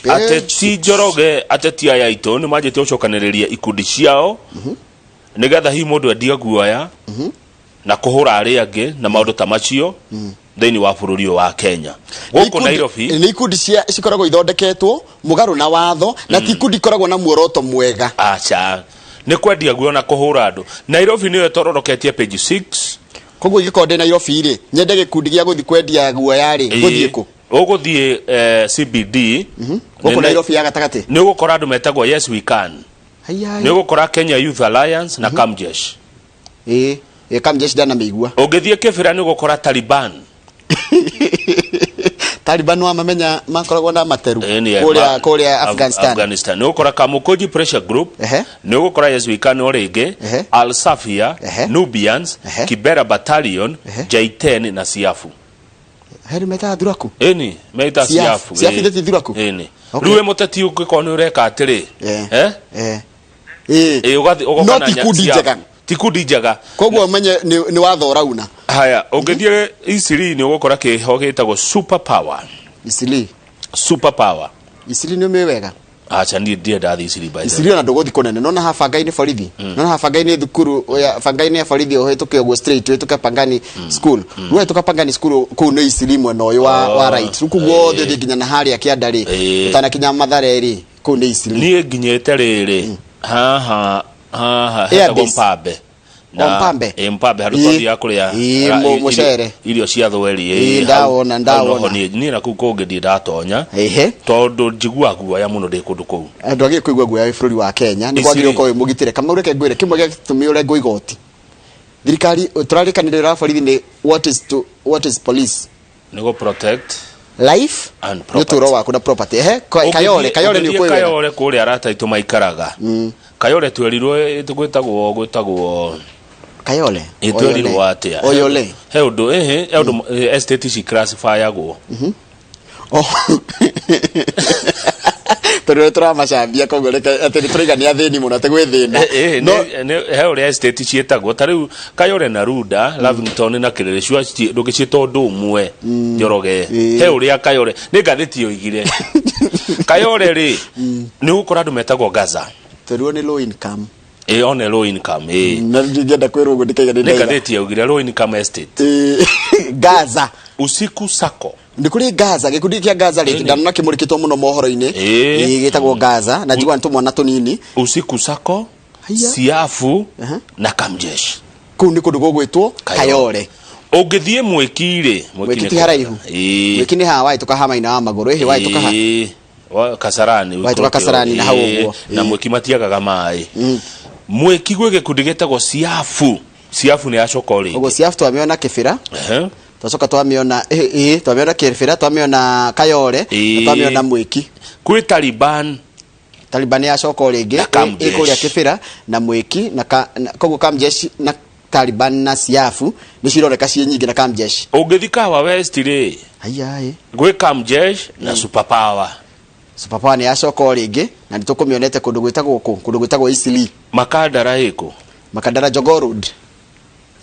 Page Ateti Njoroge, ateti aya aitũ nĩ manjĩtie gũcokanĩrĩria ikundi ciao nĩgetha hihi mũndũ endie guoya na kũhũra arĩa angĩ na maũndũ ta macio thĩinĩ wa bũrũri ũyũ wa Kenya gũkũ Nairobi. Nĩ ikundi cia cikoragwo ithondeketwo mũgarũ na watho, na ti ikundi ikoragwo na muoroto mwega. Aca, nĩ kwendia guoya na kũhũra andũ. Nairobi nĩyo ĩtororoketie page 6. Koguo ingĩkorwo ndĩ Nairobi rĩ, nyende gĩkundi gĩa gũthiĩ kwendia guoya rĩ, ngũthiĩ kũ? Ũgũthiĩ CBD. Gũkũ Nairobi ya gatagatĩ. Nĩ ũgũkora andũ metagwo Yes We Can. Haiya. Nĩ ũgũkora Kenya Youth Alliance na Kamjesh. Ĩĩ, Kamjesh ndanamĩigua. Ũngĩthiĩ Kĩbĩra nĩ ũgũkora Taliban. Taliban wamamenya makoragwo na materu Ĩni, kũrĩa kũrĩa Afghanistan. Afghanistan. Nĩ ũgũkora Kamukunji Pressure Group. Nĩ ũgũkora Yes We Can o rĩngĩ, Al Safia, Nubians, Kibera Battalion, J10 na Siafu. Heri metaga thuraku. Ĩni, meta Siafu. Siafu. Siafu ithe ti thuraku. Ĩni. Rĩu wĩ mũteti ũngĩkorwo nĩ ũreka atĩrĩ, eh? Ĩ, ũgathi ũgoka No na ti kundi Siafu. njega. Ti kundi njega. Koguo ũmenye nĩ watho ũrauna. Haya, ũngĩthiĩ Isiri nĩ ũgũkora kĩho gĩtagwo super power. Isiri. Super power. Isiri nĩ ũmĩũĩ wega? Aca, niĩ ndirĩ ndathiĩ Isiri by the way. Isiri ona ndũgũthiĩ kũnene, nona haha Bangai-inĩ borithi, nona haha Bangai-inĩ thukuru ya Bangai-inĩ ya borithi, ũhĩtũke ũguo straight ũhĩtũke Pangani school. Rĩu wahĩtũka Pangani school kũu nĩ Isiri mwena ũyũ wa right. Rĩu kũu guothe ũthiĩ nginya na harĩa kĩanda rĩ, ũtanakinya Mathare rĩ, kũu nĩ Isiri. Niĩ nginyĩte rĩrĩ haha haha Air hetagwo base. Mpambe. O Mpambe? Ĩ, Mpambe handũ twathiaga kũrĩa Mũcere. Irio cia thweri. Ĩ, ndawona, ndawona. Noho niĩ na kũu kũngĩ ndirĩ ndatonya tondũ njiguaga guoya mũno ndĩ kũndũ kũu. Andũ agä kũigua guoya wĩ bũrũri wa Kenya nĩ kwagĩrĩirwo ũkorwo wĩ mũgitĩre. Kamau, reke ngwĩre kĩmwe gĩa gĩtũmi ũrengwo igoti, thirikari tũrarĩkanĩrĩra wa borithi nĩ what is police? Nĩ gũ protect life and nĩ property. ũtũũro waku na property. Ehe, Kayole, Kayole nĩ Ũngĩthiĩ ũkũĩ wega. Kayole kũrĩa arata aitũ maikaraga Kayole, twerirwo gwĩtagwo Kayole. Ĩ, twerirwo atĩa? Oyole. He ũndũ ĩhĩ he ũndũ estate ici classifyagwo. Tondũ nĩ tũramacambia, koguo reke atĩ nĩ tũraiga nĩ athĩni mũno, atĩ gwĩ thĩna. He ũrĩa estate ciĩtagwo, ta rĩu Kayole na Runda, Lavington na Kĩrĩrĩcua ndũngĩciĩta ũndũ ũmwe, Njoroge. He ũrĩa Kayole nĩ ngathĩti yoigire Kayole rĩ, nĩ ũgũkora andũ metagwo Gaza. Twerirwo nĩ low income. Ĩ, one low income, ĩ. Na ndingĩenda kwĩrwo ũguo ndikaiga nĩ nĩ ndaiga. ngathĩti yaugire low income estate. Gaza. Usiku Sacco. Nĩ kũrĩ Gaza, gĩkundi kĩa Gaza rĩ, ndanona kĩmũrĩkĩtwo mũno mohoro-inĩ. Ĩ, gĩtagwo Gaza na njiguaga nĩ tũmwana tũnini. Usiku Sacco. Haiya. Siafu na Kamjesh. Kũu nĩ kũndũ gũgwĩtwo Kayole. Ũngĩthiĩ Mwĩki rĩ, Mwĩki ti haraihu. Ĩ. Mwĩki nĩ haha wahĩtũka ha maina wa magũrũ, ĩhĩ wahĩtũka ha. Ĩ. Wa- Kasarani. Wahĩtũka Kasarani na hau ũguo. Na Mwĩki matiagaga maĩ. Mwĩki gwĩ gĩkundi gĩtagwo Siafu. Siafu nĩ yacoka o rĩngĩ. Ũguo Siafu twamĩona Kĩbĩra. Twacoka twamĩona ĩ twamĩona Kĩbĩra, twamĩona Kayore, na twamĩona Mwĩki. Kwĩ Taliban. Taliban yacoka o rĩngĩ. Na Kamjesh. Ĩ kũrĩa Kĩbĩra na Mwĩki na koguo Kamjesh na Taliban na Siafu nĩ cironeka ciĩ nyingĩ na Kamjesh. Ũngĩthi Kahawa West rĩ, Haiya ĩ. gwĩ Kamjesh na Superpower. Superpower nĩ yacoka o rĩngĩ na nĩ tũkũmĩonete kũndũ gwĩtagwo kũ? Kũndũ gwĩtagwo Eastleigh. Makandara ĩkũ? Makandara Jogoo Road.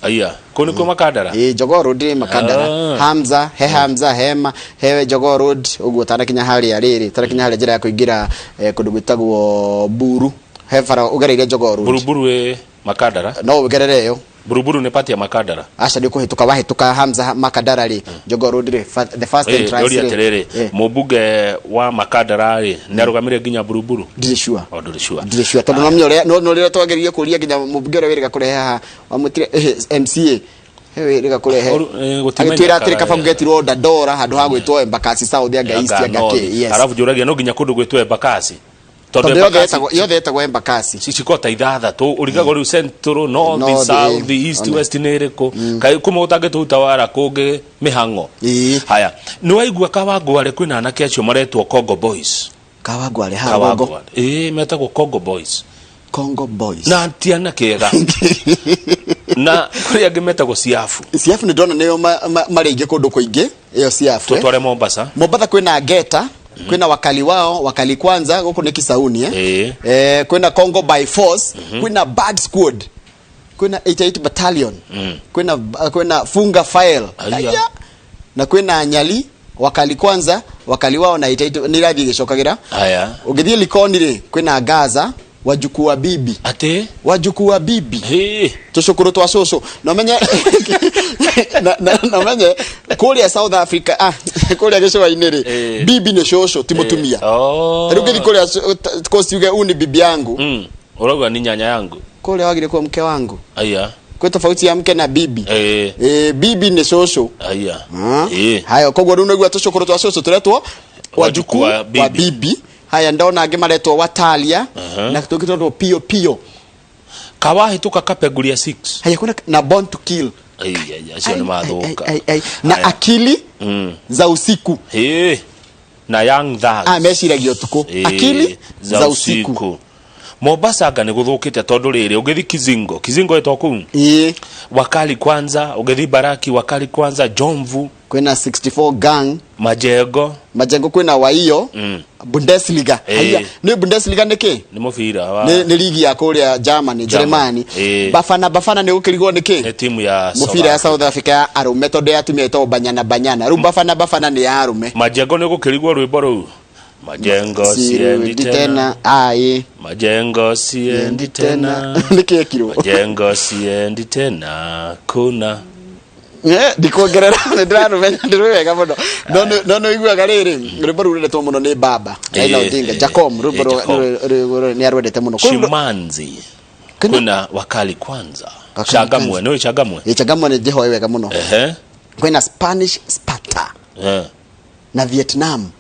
Aya, kũu nĩkuo Makandara? Ĩ, Jogoo Road ĩ Makandara. Hamza, he Hamza, he ma, he Jogoo Road, ũguo ũtanakinya harĩa rĩrĩ, ũtanakinya harĩa njĩra ya kũingĩra kũndũ gwĩtagwo Buru. He bara ũgereire Jogoo Road. Buruburu ĩ Makandara? No ũgerere ĩyo. Buruburu nĩ part ya Makandara? Aca nĩ ũkũhĩtũka, wahĩtũka Hamza Makandara rĩ, Jogoo Road rĩ, the first entrance Ndoria rĩ. atĩrĩrĩ, mũmbunge wa Makandara rĩ, nĩ arũgamire nginya Buruburu? Ndirĩ sure. O ndũrĩ sure. Ndirĩ sure tondũ no ũrĩa no ũrĩa twageririe kũria nginya mũmbunge ũrĩa wĩrĩga kũrehe haha wamwĩtire MCA he wĩrĩga kũrehe Gũtimenyekaga, agĩtwĩra atĩrĩ kaba mũgetirwo Dandora handũ ha gwĩtwo Embakasi South anga East anga kĩ. Yes. Arabu njũragia no nginya kũndũ gwĩtwo Embakasi? Tondũ yothe yothe yetagwo Embakasi. Ciciko ta ithathatũ ũrigagwo rĩu Central, North, North, South, East, West nĩ ĩrĩkũ? Kaĩ kuma ũtangĩtũruta wara kũngĩ mĩhang'o. Haya, nĩ waigua Kawangware kwĩna anake acio maretwo Congo Boys? Kawangware ha Gongo. Kawangware ĩĩ, metagwo Congo Boys. Congo Boys. Na ti anake ega. Na kũrĩ angĩ metagwo Siafu. Siafu nĩ ndona nĩo marĩ aingĩ kũndũ kũingĩ ĩyo Siafu. Tũtware Mombasa. Mombasa kwĩna Ngeta, kwĩna wakali wao, wakali kwanza gũkũ nĩ Kisauni eh. Kwĩna Congo by force, kwĩna bad squad, kwĩna 88 battalion, kwĩna funga file. Aya. Aya. Na kwĩna Nyali, wakali kwanza, wakali wao na 88 nĩ irathiĩ igĩcokagĩra. Haya. Ũngĩthiĩ Likoni rĩ, kwĩna Gaza, wajukuu wa bibi. Atĩ? Wajukuu wa bibi. Hĩ. Tũcũkũrũ twa cũcũ. Na ũmenye na ũmenye kũrĩa South Africa, kũrĩa gĩcũa-inĩ rĩ, bibi nĩ cũcũ ti mũtumia. Oh. Rĩu ũngĩthiĩ kũrĩa coast uge huu ni bibi yangu. Ũrauga ni nyanya yangu. Kũrĩa wagire kuwa mke wangu. Aya. Kwĩ tofauti ya mke na bibi. Bibi nĩ cũcũ. Aya. Haya, koguo rĩu nĩguo tũcũkũrũ twa cũcũ tũretwo wajukuu wa wa bibi. Haya, ndona angĩ maretwo watalia na tũngĩ tũretwo pio pio. Kawahĩtũka Kapenguria 6. Haya, kuna na born to kill. Ai, ai, acio nĩ mathũka. Ai, ai. Na Haya. akili za usiku. Hĩ. Na young thugs. Meciragia ũtukũ. Akili za usiku. Mombasa anga nĩ gũthũkĩte tondũ rĩrĩ ũngĩthi Kizingo, Kizingo ĩtwa kũu? Ĩĩ. Wakali kwanza, ũngĩthi Baraki Wakali kwanza, Jomvu. Kwĩna 64 gang. Majengo. Majengo kwĩna Waiyo. Bundesliga. Haiya, nĩ Bundesliga nĩ kĩ? Nĩ mũbira wa Nĩ ligi ya kũrĩa Germany, Germany. Bafana Bafana nĩ gũkĩrigwo nĩ kĩ? Nĩ timu ya Mũbira ya South Africa ya arũme tondũ ya atumia ĩtagwo Banyana Banyana. Rĩu Bafana Bafana nĩ ya arũme. Majengo nĩ gũkĩrigwo rwĩmbo rũu. Majengo siendi tena. Aye. Majengo siendi tena. Nĩ kĩekirwo? Majengo siendi tena kuna. Ndikuongerera nĩ ndĩrarũmenya ndĩrũĩ wega mũno. No nĩ ũiguaga rĩrĩ, rwĩmbo rũu rwendetwo mũno nĩ baba Raila Odinga, Jacom, rwĩmbo nĩ arwendete mũno. Shimanzi. Kwĩna wakali kwanza. Changamwe, nĩ ũĩ Changamwe? Ĩ, Changamwe nĩ njĩhoe wega mũno. Kwĩna Spanish Sparta na Vietnam.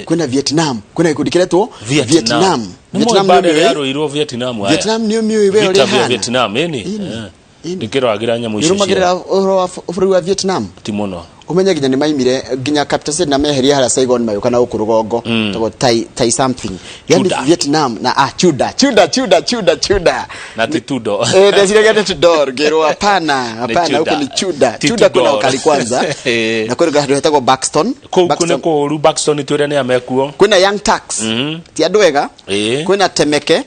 Kwĩna Vietnam, kwĩna gĩkundi kĩretwo Vietnam. Vietnam. Vietnam Vietnam nĩ nĩ mbara ũmĩũĩ? yarũirwo Vietnam aya. Vietnam nĩ ũmĩũĩ we Vita ũrĩa vya ĩhana? Vietnam, ĩni. Ndikĩroagĩra nyamũ icio Nĩũrũmagĩrĩra cia ũhoro wa bũrũri wa Vietnam? Ti mũno. Ũmenye nginya nĩ maimire nginya capital city na meheria harĩa Saigon magĩũka na gũkũ rũgongo. Tagwo Tai, Tai something. Yani Chuda. Vietnam na Chuda, Chuda, Chuda, Chuda, Chuda. Na ti Tudor. Ndeciragia nĩ Tudor, ngĩrwo hapana, hapana, Chuda. huku ni Chuda. Ti Chuda kwĩna Tudor. wakali kwanza. Na kwĩna handũ hetagwo Buxton. Kũu Buxton. nĩ kũũru Buxton twĩre nĩ amekuo. Kwĩna Young Turks. Ti andũ ega. Kwĩna Temeke.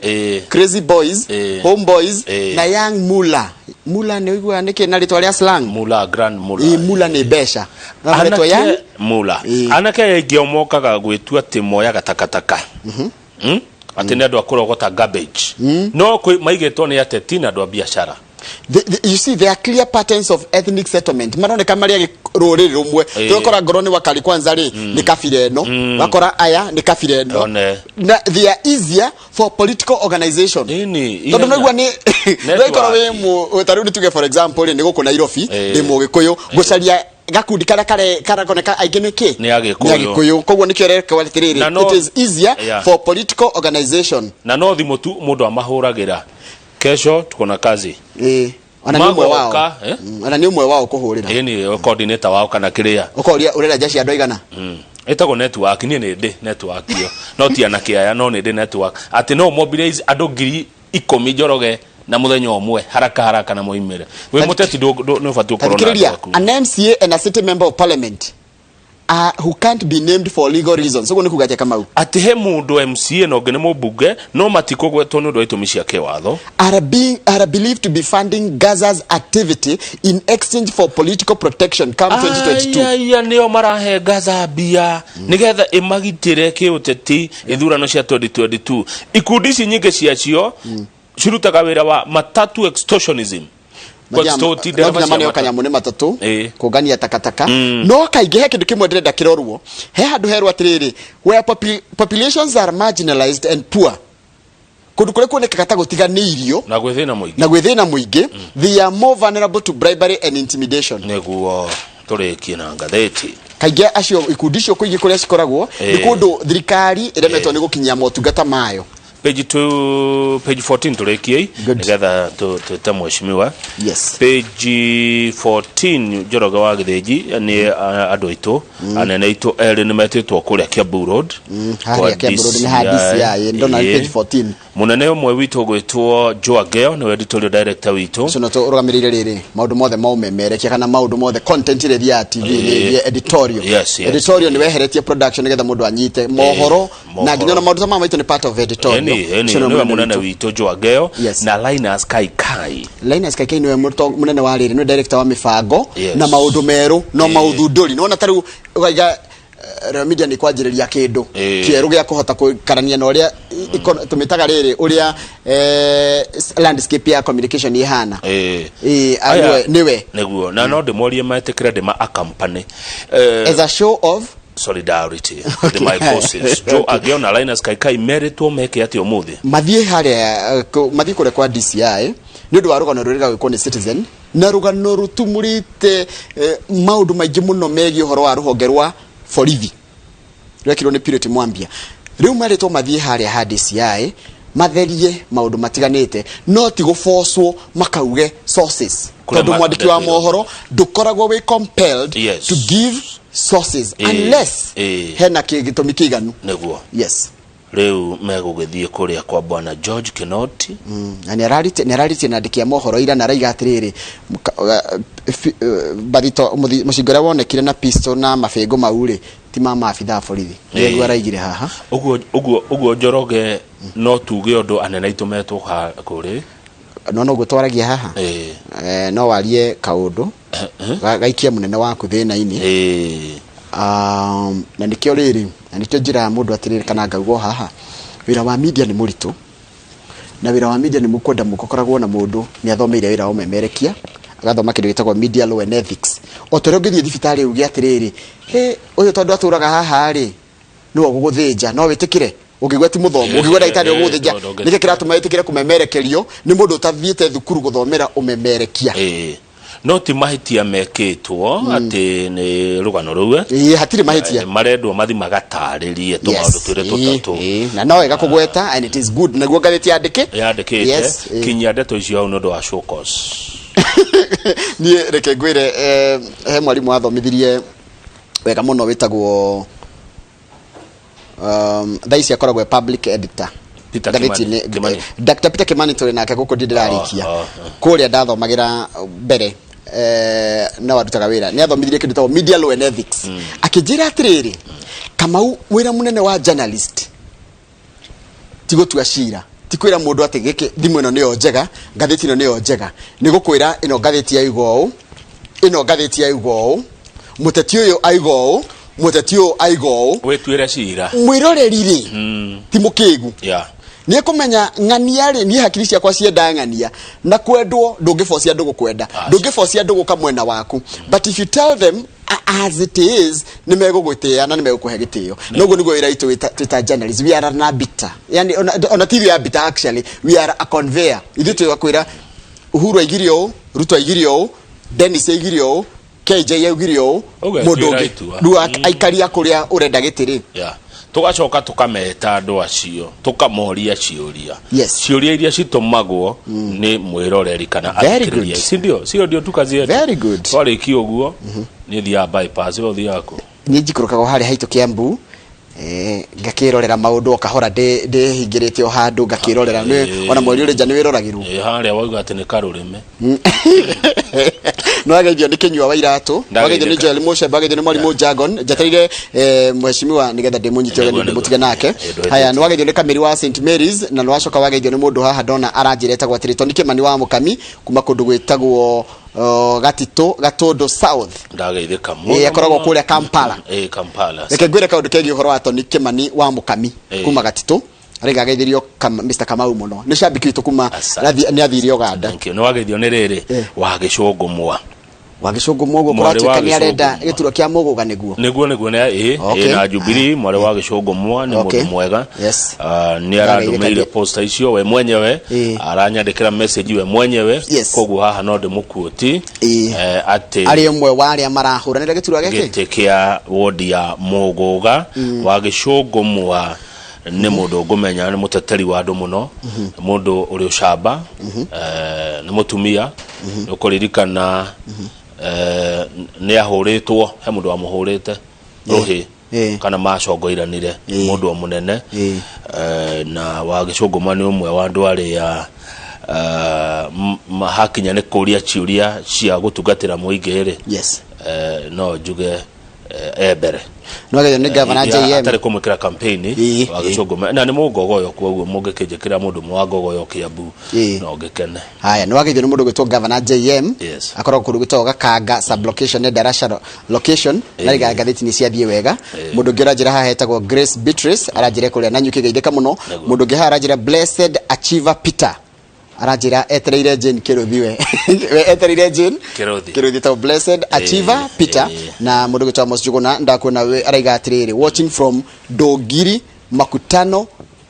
Crazy Boys, Home Boys na Young Mula. Mula nĩ ũiguaga nĩkĩ na rĩtwa rĩa slang? Mula, Grand Mula. Ĩ, Mula nĩ mbeca. Na marĩtwa Young Mula. Anake aya aingĩ ao mokaga gwĩtua atĩ moyaga takataka. Atĩ nĩ andũ a kũrogota garbage. No maigĩtwo nĩ ateti na andũ a biacara. You see, there are clear patterns of ethnic settlement. Maroneka marĩ a rũrĩrĩ rũmwe. Tũgakora ngorwo nĩ wakali kwanza rĩ, nĩ kabira ĩno. Wakora aya nĩ kabira ĩno. One. Na they are easier for political organization. Nini? Tondũ naigua nĩ wĩkorwo wĩ mũ ta rĩu nĩ tuge for example rĩ, nĩ gũkũ Nairobi, ndĩ Mũgĩkũyũ, ngũcaria Gakundi karĩa karakoneka aingĩ nĩ kĩ? Nĩ Agĩkũyũ. Nĩ Agĩkũyũ. Koguo nĩkĩo ũrekwo atĩrĩrĩ, Na it is easier for political organization. Na no thimũ tu mũndũ amahũragĩra, kesho tuko na kazi. Ĩĩ, ona nĩ ũmwe wao. Magoka, eh? Ona nĩ ũmwe wao kũhũrĩra. Ĩĩ, nĩ coordinator wao kana kĩrĩa. Ũkoria ũrera nja cia andũ aigana. Ĩtagwo network. Niĩ nĩ ndĩ network ĩyo, no ti anake aya, no nĩ ndĩ network atĩ no mobilize andũ 10,000, Njoroge, na mũthenya ũmwe haraka haraka na moimĩre. Wĩ mũteti nĩ ũbatiĩ ũkorwo na andũ Tathikĩrĩria aku. An MCA and a city member of parliament who can't be named for legal reasons. Ũguo nĩ kuga atĩa, Kamau? Atĩ he mũndũ MCA na ũngĩ nĩ mũmbunge, no matikũgwetwo nĩ ũndũ wa itũmi cia kĩwatho. Are believed to be funding Gaza's activity in exchange for political protection come 2022. Aya nĩo marahe Gaza mbia nĩgetha ĩmagitĩre kĩũteti ithurano cia 2022. Ikundi ici nyingĩ ciacio cirutaga wĩra wa matatu extortionism. Extort No ndereba nginya cia maneo matatu. kanyamũ nĩ matatũ kũngania takataka. No kaingĩ he kĩndũ kĩmwe ndĩrenda kĩrorwo. He handũ herwo atĩrĩrĩ, where populations are marginalized and poor, kũndũ kũrĩa kuonekaga ta gũtiganĩirio na gwĩ thĩna mũingĩ, na gwĩ thĩna mũingĩ, they are more vulnerable to bribery and intimidation. Nĩguo tũrĩkie na ngathĩti. Kaingĩ acio ikundi icio kũingĩ kũrĩa cikoragwo nĩ kũndũ thirikari ĩremetwo nĩ gũkinyia motungata mayo. Page 2, page 14, tũrĩkie nĩgetha twĩte mheshimiwa. Yes. Page 14, Njoroge wa Gĩthĩnji, nĩ andũ aitũ, anene aitũ erĩ nĩ metĩtwo kũrĩa Kiambu Road. Harĩa Kwa Kiambu Road nĩ ha DCI, ndona page 14. Mũnene ũmwe witũ gwĩtwo Joe Ageo nĩwe editorial director witũ. Ũcio no ũrũgamĩrĩire rĩrĩ maũndũ mothe ma ũmemerekia kana maũndũ mothe content ĩrĩa ĩthiaga TV nĩ ĩthiĩ editorial. Editorial nĩ weheretie production nĩgetha mũndũ anyite mohoro na Mohoro. nginya ona maũndũ ta maya maitũ nĩ part of editorial. Ĩni Ũcio nĩwe nĩwe mũnene mũnene witũ Joe Ageo na Linus Kaikai. Linus Kaikai nĩwe mũnene wa rĩrĩ, nĩwe director wa mĩbango na maũndũ merũ no maũthundũri. Nĩwona ta rĩu ũkaiga Royal Media nĩ kwanjĩrĩria kĩndũ kĩerũ gĩa kũhota gũikarania na ũrĩa tũmĩtaga rĩrĩ ũrĩa landscape ya communication ĩhana. Aya, Nĩwe nĩguo na no ndĩmorie metĩkĩre ndĩma accompany as a show of solidarity with my bosses. Joe Ageo na Linus Kaikai merĩtwo meke atĩa ũmũthĩ? Mathiĩ harĩa mathiĩ kũrĩa kwa DCI nĩ ũndũ wa rũgano rũrĩa rwĩkwo nĩ Citizen, na rũgano rũtumũrĩte maũndũ maingĩ mũno megiĩ ũhoro wa rũhonge rwa borithi rwekirwo nĩ Purity Mwambia. Rĩu marĩtwo mathiĩ harĩa ha DCI matherie maũndũ matiganĩte, no ti gũbocwo makauge sources, Kũrĩa tondũ mwandĩki wa mathereirwo. mohoro ndũkoragwo wĩ compelled to give sources unless hena gĩtũmi kĩiganu. Nĩguo. Yes. Rĩu megũgĩthiĩ kũrĩa kwa bwana George Kinoti. Na nĩ ararĩtie na andĩki a mohoro ira na araiga atĩrĩrĩ, bathito mũcinga ũrĩa wonekire na pistol na mabĩngũ mau rĩ, ti ma maabitha a borithi. Nĩguo araigire haha. Ũguo Njoroge, no tuge ũndũ anene aitũ metwo kũrĩ No noguo twaragia haha. No warie kaũndũ gaikie mũnene waku thĩna-inĩ. Na nĩkĩo rĩrĩ, na nĩkĩo njĩraga mũndũ atĩrĩrĩ, kana ngauga o haha, wĩra wa media nĩ mũritũ, na wĩra wa media nĩ mũkwenda mũkoragwo na mũndũ nĩ athomeire wĩra wa ũmemerekia, agathoma kĩndũ gĩtagwo media law and ethics. O ta ũrĩa ũngĩthiĩ thibitarĩ uge atĩrĩrĩ, hĩ, ũyũ tondũ atũraga haha rĩ, nĩwe ũgũgũthĩnja, no wĩtĩkĩre ũngĩigua ti mũthomu, ũngĩigua ndagĩtarĩ ũgũgũthĩnja? Nĩkĩ kĩratũma wĩtĩkĩre kũmemerekerio nĩ mũndũ ũtathiĩte thukuru gũthomera ũmemerekia? No ti mahĩtia mekĩtwo atĩ nĩ rũgano rũu. Ĩĩ, hatirĩ mahĩtia. Marendwo mathi magatarĩrie tũmaũndũ twĩrĩ tũtatũ. Na no wega kũgweta, and it is good nĩguo ngathĩti yandĩke. Yandĩkĩte. Yes. Kinyia ndeto icio hau nĩ ũndũ wa show cause. Niĩ reke ngwĩre, he mwarimũ wathomithirie wega mũno wĩtagwo thaa ici akoragwo e public editor Peter Ngathĩti-inĩ- Kimani. Kimani. Dr. Peter Kimani tũrĩ nake gũkũ ndĩ ndĩrarĩkia. Kũrĩa ndathomagĩra mbere, no arutaga wĩra, nĩ athomithirie kĩndũ gĩtagwo media law and ethics. Akĩnjĩra atĩrĩrĩ, Kamau, wĩra mũnene wa journalist ti gũtua cira, ti kwĩra mũndũ atĩ gĩkĩ thimũ ĩno nĩyo njega, ngathĩti ĩno nĩyo njega, nĩ gũkwĩra ĩno ngathĩti yauga ũũ, ĩno ngathĩti yauga ũũ, mũteti ũyũ aiga ũũ, mũteti ũyũ aiga ũũ. Wĩtuĩre cira. Mwĩroreri rĩ, ti mũkĩgu, nĩ ekũmenya ng'ania rĩ. Niĩ hakiri ciakwa cienda ng'ania na kwendwo. Ndũngĩbocia andũ gũkwenda, ndũngĩbocia andũ gũka mwena waku, but if you tell them as it is, nĩ megũgũtĩĩa na nĩ megũkũhe gĩtĩo. Noguo nĩguo wĩra witũ twĩta journalist. We are an arbiter, yani ona ti ithuĩ arbiter, actually we are a conveyor. Ithuĩ twĩgakwĩra Uhuru aigire ũũ, Ruto aigire ũũ, Dennis aigire ũũ. KJ yaugire ũũ, Ũgetuĩra mũndũ ũngĩ itua. rĩu aikaria kũrĩa ũrenda gĩtĩ rĩ. Yeah. Tũgacoka tũkameta andũ acio, tũkamoria ciũria, Yes. ciũria iria citũmagwo nĩ mwĩroreri kana Very athikĩrĩria. good. Si ndio? Sio ndio tu kazi yetu? Very good. Twarĩkia ũguo, niĩ thiaga bypass, we ũthiaga kũ? Niĩ njikũrũkaga o harĩa haitũ Kiambu, ngakĩrorera maũndũ o kahora ndĩhingĩrĩte o handũ ngakĩrorera. Ona mweri ũrĩ nja nĩ wĩroragĩrwo. Ĩ, harĩa wauga atĩ nĩ karũrĩme. Nĩ wageithio nĩ Kĩnyua wa Iratũ, wageithio nĩ Ndageithĩka. Joel Mũcemba, wageithio nĩ Mwarimũ Jagon. Njetereire mheshimiwa nĩgetha ndĩmũnyite ũgeni ndĩmũtige nake. Haya, nĩ wageithio nĩ Kamĩri wa St Mary's, na nĩ wacoka wageithio nĩ mũndũ haha ndona aranjĩra etagwo atĩrĩ Tony Kĩmani wa Mũkami kuma kũndũ gwĩtagwo Gatitũ, Gatũndũ South. Ndageithĩka mũno. Akoragwo kũrĩa Kampala. Ĩ, Kampala. Reke ngwĩre kaũndũ kegiĩ ũhoro wa Tony Kĩmani wa Mũkami kuma Gatitũ. Araiga ageithĩrio Mr Kamau mũno, nĩ cambiki witũ kuma nĩ athire Uganda. Thank you. Nĩ wageithio nĩ rĩrĩ wa Gĩcũngũmwa. Wa Gĩcũngũmwa ũguo Mwarĩ wa kũratuĩka nĩ arenda Gĩcũngũmwa. gĩturwa kĩa Mũgũga nĩguo. Nĩguo nĩ ĩ Okay. ĩ na Jubilee, mwarĩ wa Gĩcũngũmwa nĩ Okay. mũndũ mwega. Yes. Ah, nĩ arandũmĩire posta icio we mwenyewe, aranyandĩkĩra message we mwenyewe. Yes. Koguo haha no ndĩmũkuoti atĩ arĩ ũmwe wa arĩa marahũranĩra gĩturwa gĩkĩ. Gĩtĩ kĩa wodi ya Mũgũga, wa Gĩcũngũmwa, nĩ mũndũ ngũmenya nĩ mũteteri wa andũ mũno, nĩ mũndũ ũrĩ ũcamba, nĩ mũtumia. Nĩ ũkũririkana nĩ ahũrĩtwo, he mũndũ wamũhũrĩte rũhĩ kana macongoiranire, mũndũ o mũnene. Na wa Gĩcũngũma nĩ ũmwe wa andũ arĩa hakinya nĩ kũria ciũria cia gũtungatĩra mũingĩ rĩ, Yes. no njuge e mbere. No geithio nĩ Governor JM. Atarĩ kũmwĩkĩra campaign wa Gĩcũngũma, na nĩ mũngogoyo, koguo mũngĩkĩnjĩkĩra mũndũ ũmwe wa ngogoyo Kiambu no ngĩkene. Haya, nĩ wageithio nĩ mũndũ gwĩtwo Governor JM. Yes. Akoragwo kũndũ gwĩtagwo Gakanga sub location nĩ Darasha location, na rĩga ngathĩti nĩ ciathiĩ wega. Mũndũ ũngĩ ũranjĩra haha etagwo Grace Beatrice, aranjĩra kũrĩa Nanyuki, geithĩka mũno. Mũndũ ũngĩ haha aranjĩra Blessed Achiever Peter, aranjĩra etereire Jane Kĩrũthi, we etereire Jane Kĩrũthi. Kĩrũthi etagwo Blessed Achiever Peter. Na mũndũ gwĩtwo Amos Njuguna, ndakuona we, araiga atĩrĩrĩ, watching from Ndũngiri Makutano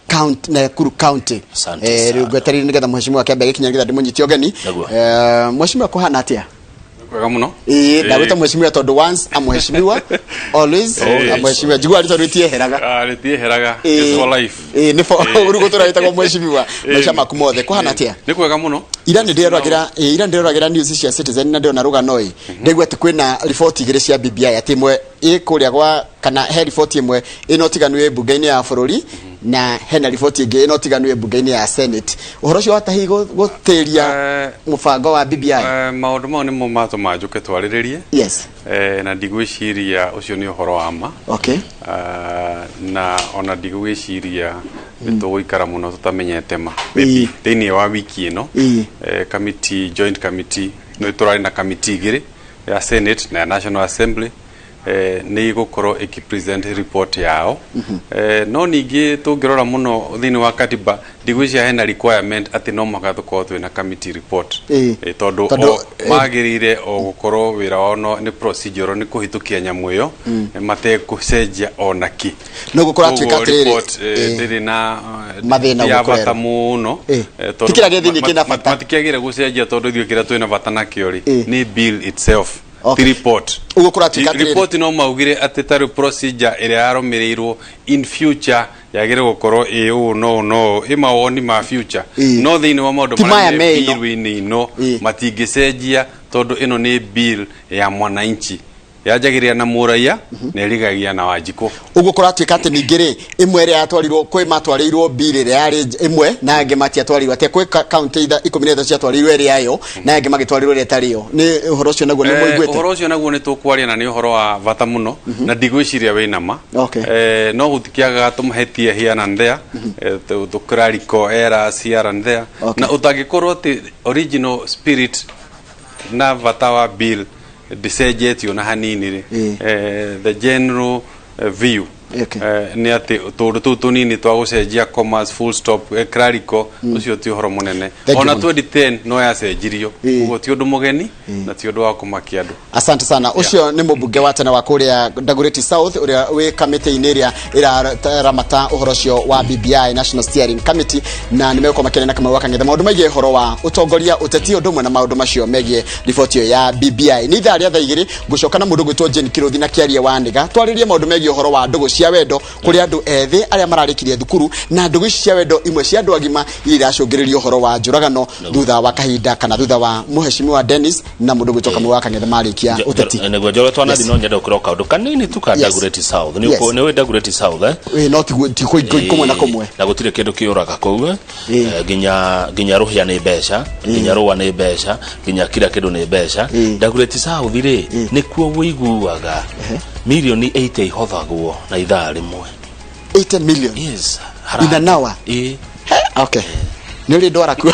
County, Nakuru County. Asante Rĩu ngwetereire nĩgetha mheshimiwa akĩambe agĩkinya nĩgetha ndĩmũnyite ũgeni. Nĩguo. Mheshimiwa, kũhana atĩa? Wega mũno. Ĩĩ, ndagwĩta mheshimiwa tondũ once a mheshimiwa, always a mheshimiwa. Njiguaga rĩtwa rĩtieheraga. Ah, rĩtieheraga. It's for life. Ĩĩ, nĩ for rĩu gũtũra wĩtagwo mheshimiwa maica maku mothe. Kũhana atĩa? Nĩ kwega mũno. Ira nĩ ndĩroragĩra, ira ndĩroragĩra news cia Citizen na ndĩrona rũgano ĩ, ndaigua atĩ kwĩna riboti igĩrĩ cia BBI, atĩ ĩmwe ĩ kũrĩa gwa kana he riboti ĩmwe ĩna ũtiganu ĩ mbunge-inĩ ya bũrũri na hena riboti ĩngĩ ĩna ũtiganu ĩ mbunge-inĩ ya Senate. Ũhoro ũcio wahota hihi gũtĩria mũbango wa BBI? Maũndũ mau nĩmo matũma njũke twarĩrĩrie. Yes. Na ndigwĩciria ũcio nĩ ũhoro wa ma. Okay. Na ona ndigwĩciria nĩ tũgũikara mũno tũtamenyete ma. Maybe thĩinĩ wa wiki ĩno, committee, joint committee, nĩ tũrarĩ na committee igĩrĩ, ya Senate na ya National Assembly, nĩ igũkorwo ĩkĩ-present report yao. No ningĩ tũngĩrora mũno thĩinĩ wa katiba, ndigwĩciria hena requirement atĩ no mũhaka tũkorwo twĩna committee report. Tondũ Tondũ, o magĩrĩire o gũkorwo wĩra wao no nĩ procedural, nĩ kũhĩtũkia nyamũ ĩyo matekũcenjia ona kĩ. No gũkũratuĩka Koguo atĩrĩrĩ, report, ndĩrĩ na mathĩna ti ya gũkũ bata rero. mũno. Tondũ Ti kĩrĩa gĩ thĩinĩ kĩna bata. Matikĩagĩrĩire gũcenjia tondũ ithuĩ kĩrĩa twĩna bata nakĩo rĩ nĩ bill itself, Okay. ti report. Ũguo kũratuĩka atĩrĩrĩ. Report no maugire atĩ tarĩu procedure ĩrĩa yarũmĩrĩirwo in future yagĩrĩire gũkorwo ĩ ũũ no ũũ no ũũ, ĩ mawoni ma future, no thĩinĩ wa maũndũ Ti maya marĩa me me ĩno. bill-inĩ ĩno matingĩcenjia tondũ ĩno nĩ bill ya mwananchi, yanjagĩrĩria na mũraia na ĩrigagia na Wanjikũ. Ũguo kũratuĩka atĩ ningĩ rĩ, ĩmwe ĩrĩa yatwarirwo kwĩ matwarĩirwo bill ĩrĩa yarĩ ĩmwe na angĩ matiatwarirwo, atĩ kwĩ kaunti 13 ciatwarirwo ĩrĩa yayo na angĩ magĩtwarĩrwo ĩrĩa ĩtarĩ yo. Nĩ ũhoro ũcio naguo nĩ mũiguĩte? Ũhoro ũcio naguo nĩ tũkwaria na nĩ ũhoro wa bata mũno na ndigwĩciria wĩna ma. Okay. No gũtikĩagaga tũmahĩtie here and there, tũkĩrariko errors here and there, na ũtangĩkorwo atĩ original spirit na bata wa bill ndĩcenjetio na hanini rĩ, the general view. Okay. Nĩ atĩ tũũndũ tũu tũnini twa gũcenjia commas, full stop, clerical, ũcio ti ũhoro mũnene. Thank you Ona mũno. 2010 no yacenjirio, ũguo ti ũndũ mũgeni na ti ũndũ wa kũmakia andũ. Asante sana. Ũcio nĩ mũmbunge wa tene wa kũrĩa Dagoretti South, ũrĩa wĩ kamĩtĩ-inĩ ĩrĩa ĩraramata ũhoro ũcio wa BBI National Steering Committee, na nĩ megũkorwo makĩaria na Kamau wa Kang'ethe maũndũ megiĩ ũhoro wa ũtongoria, ũteti, ũndũ ũmwe na maũndũ macio megiĩ riboti ĩyo ya BBI. Nĩ ithaa rĩa thaa 2 ngũcoka na mũndũ gwĩtwo Jane Kĩrũthi na Kĩarie wa Nĩga, twarĩrie maũndũ megiĩ ũhoro wa ndũgũ cia wendo kũrĩ andũ ethĩ arĩa mararĩkirie thukuru, na ndũgũ ici cia wendo imwe cia andũ agima iria iracũngĩrĩria ũhoro wa njũragano thutha wa kahinda kana thutha wa mũheshimiwa Dennis na mũndũ gwĩtwo Kamau wa Kang'ethe marĩkia ũteti. Nĩguo Njoroge, twanathi Yes. no nyende gũkĩra kaũndũ kanini tu ka Dagoretti South. Nĩ nĩ ũĩ Dagoretti South, eh? Ĩ, no ti kũmwe na kũmwe. Na gũtirĩ kĩndũ kĩũraga kũu, eh? Nginya rũhĩa nĩ mbeca, nginya rũa nĩ mbeca, nginya kila kĩndũ nĩ mbeca. Dagoretti South rĩ, nĩkuo wĩiguaga mirioni 80 ihothagwo na ithaa rĩmwe. 80 million? Yes. In an hour? Ĩ. Okay, nĩ ũrĩ ndwara kuo.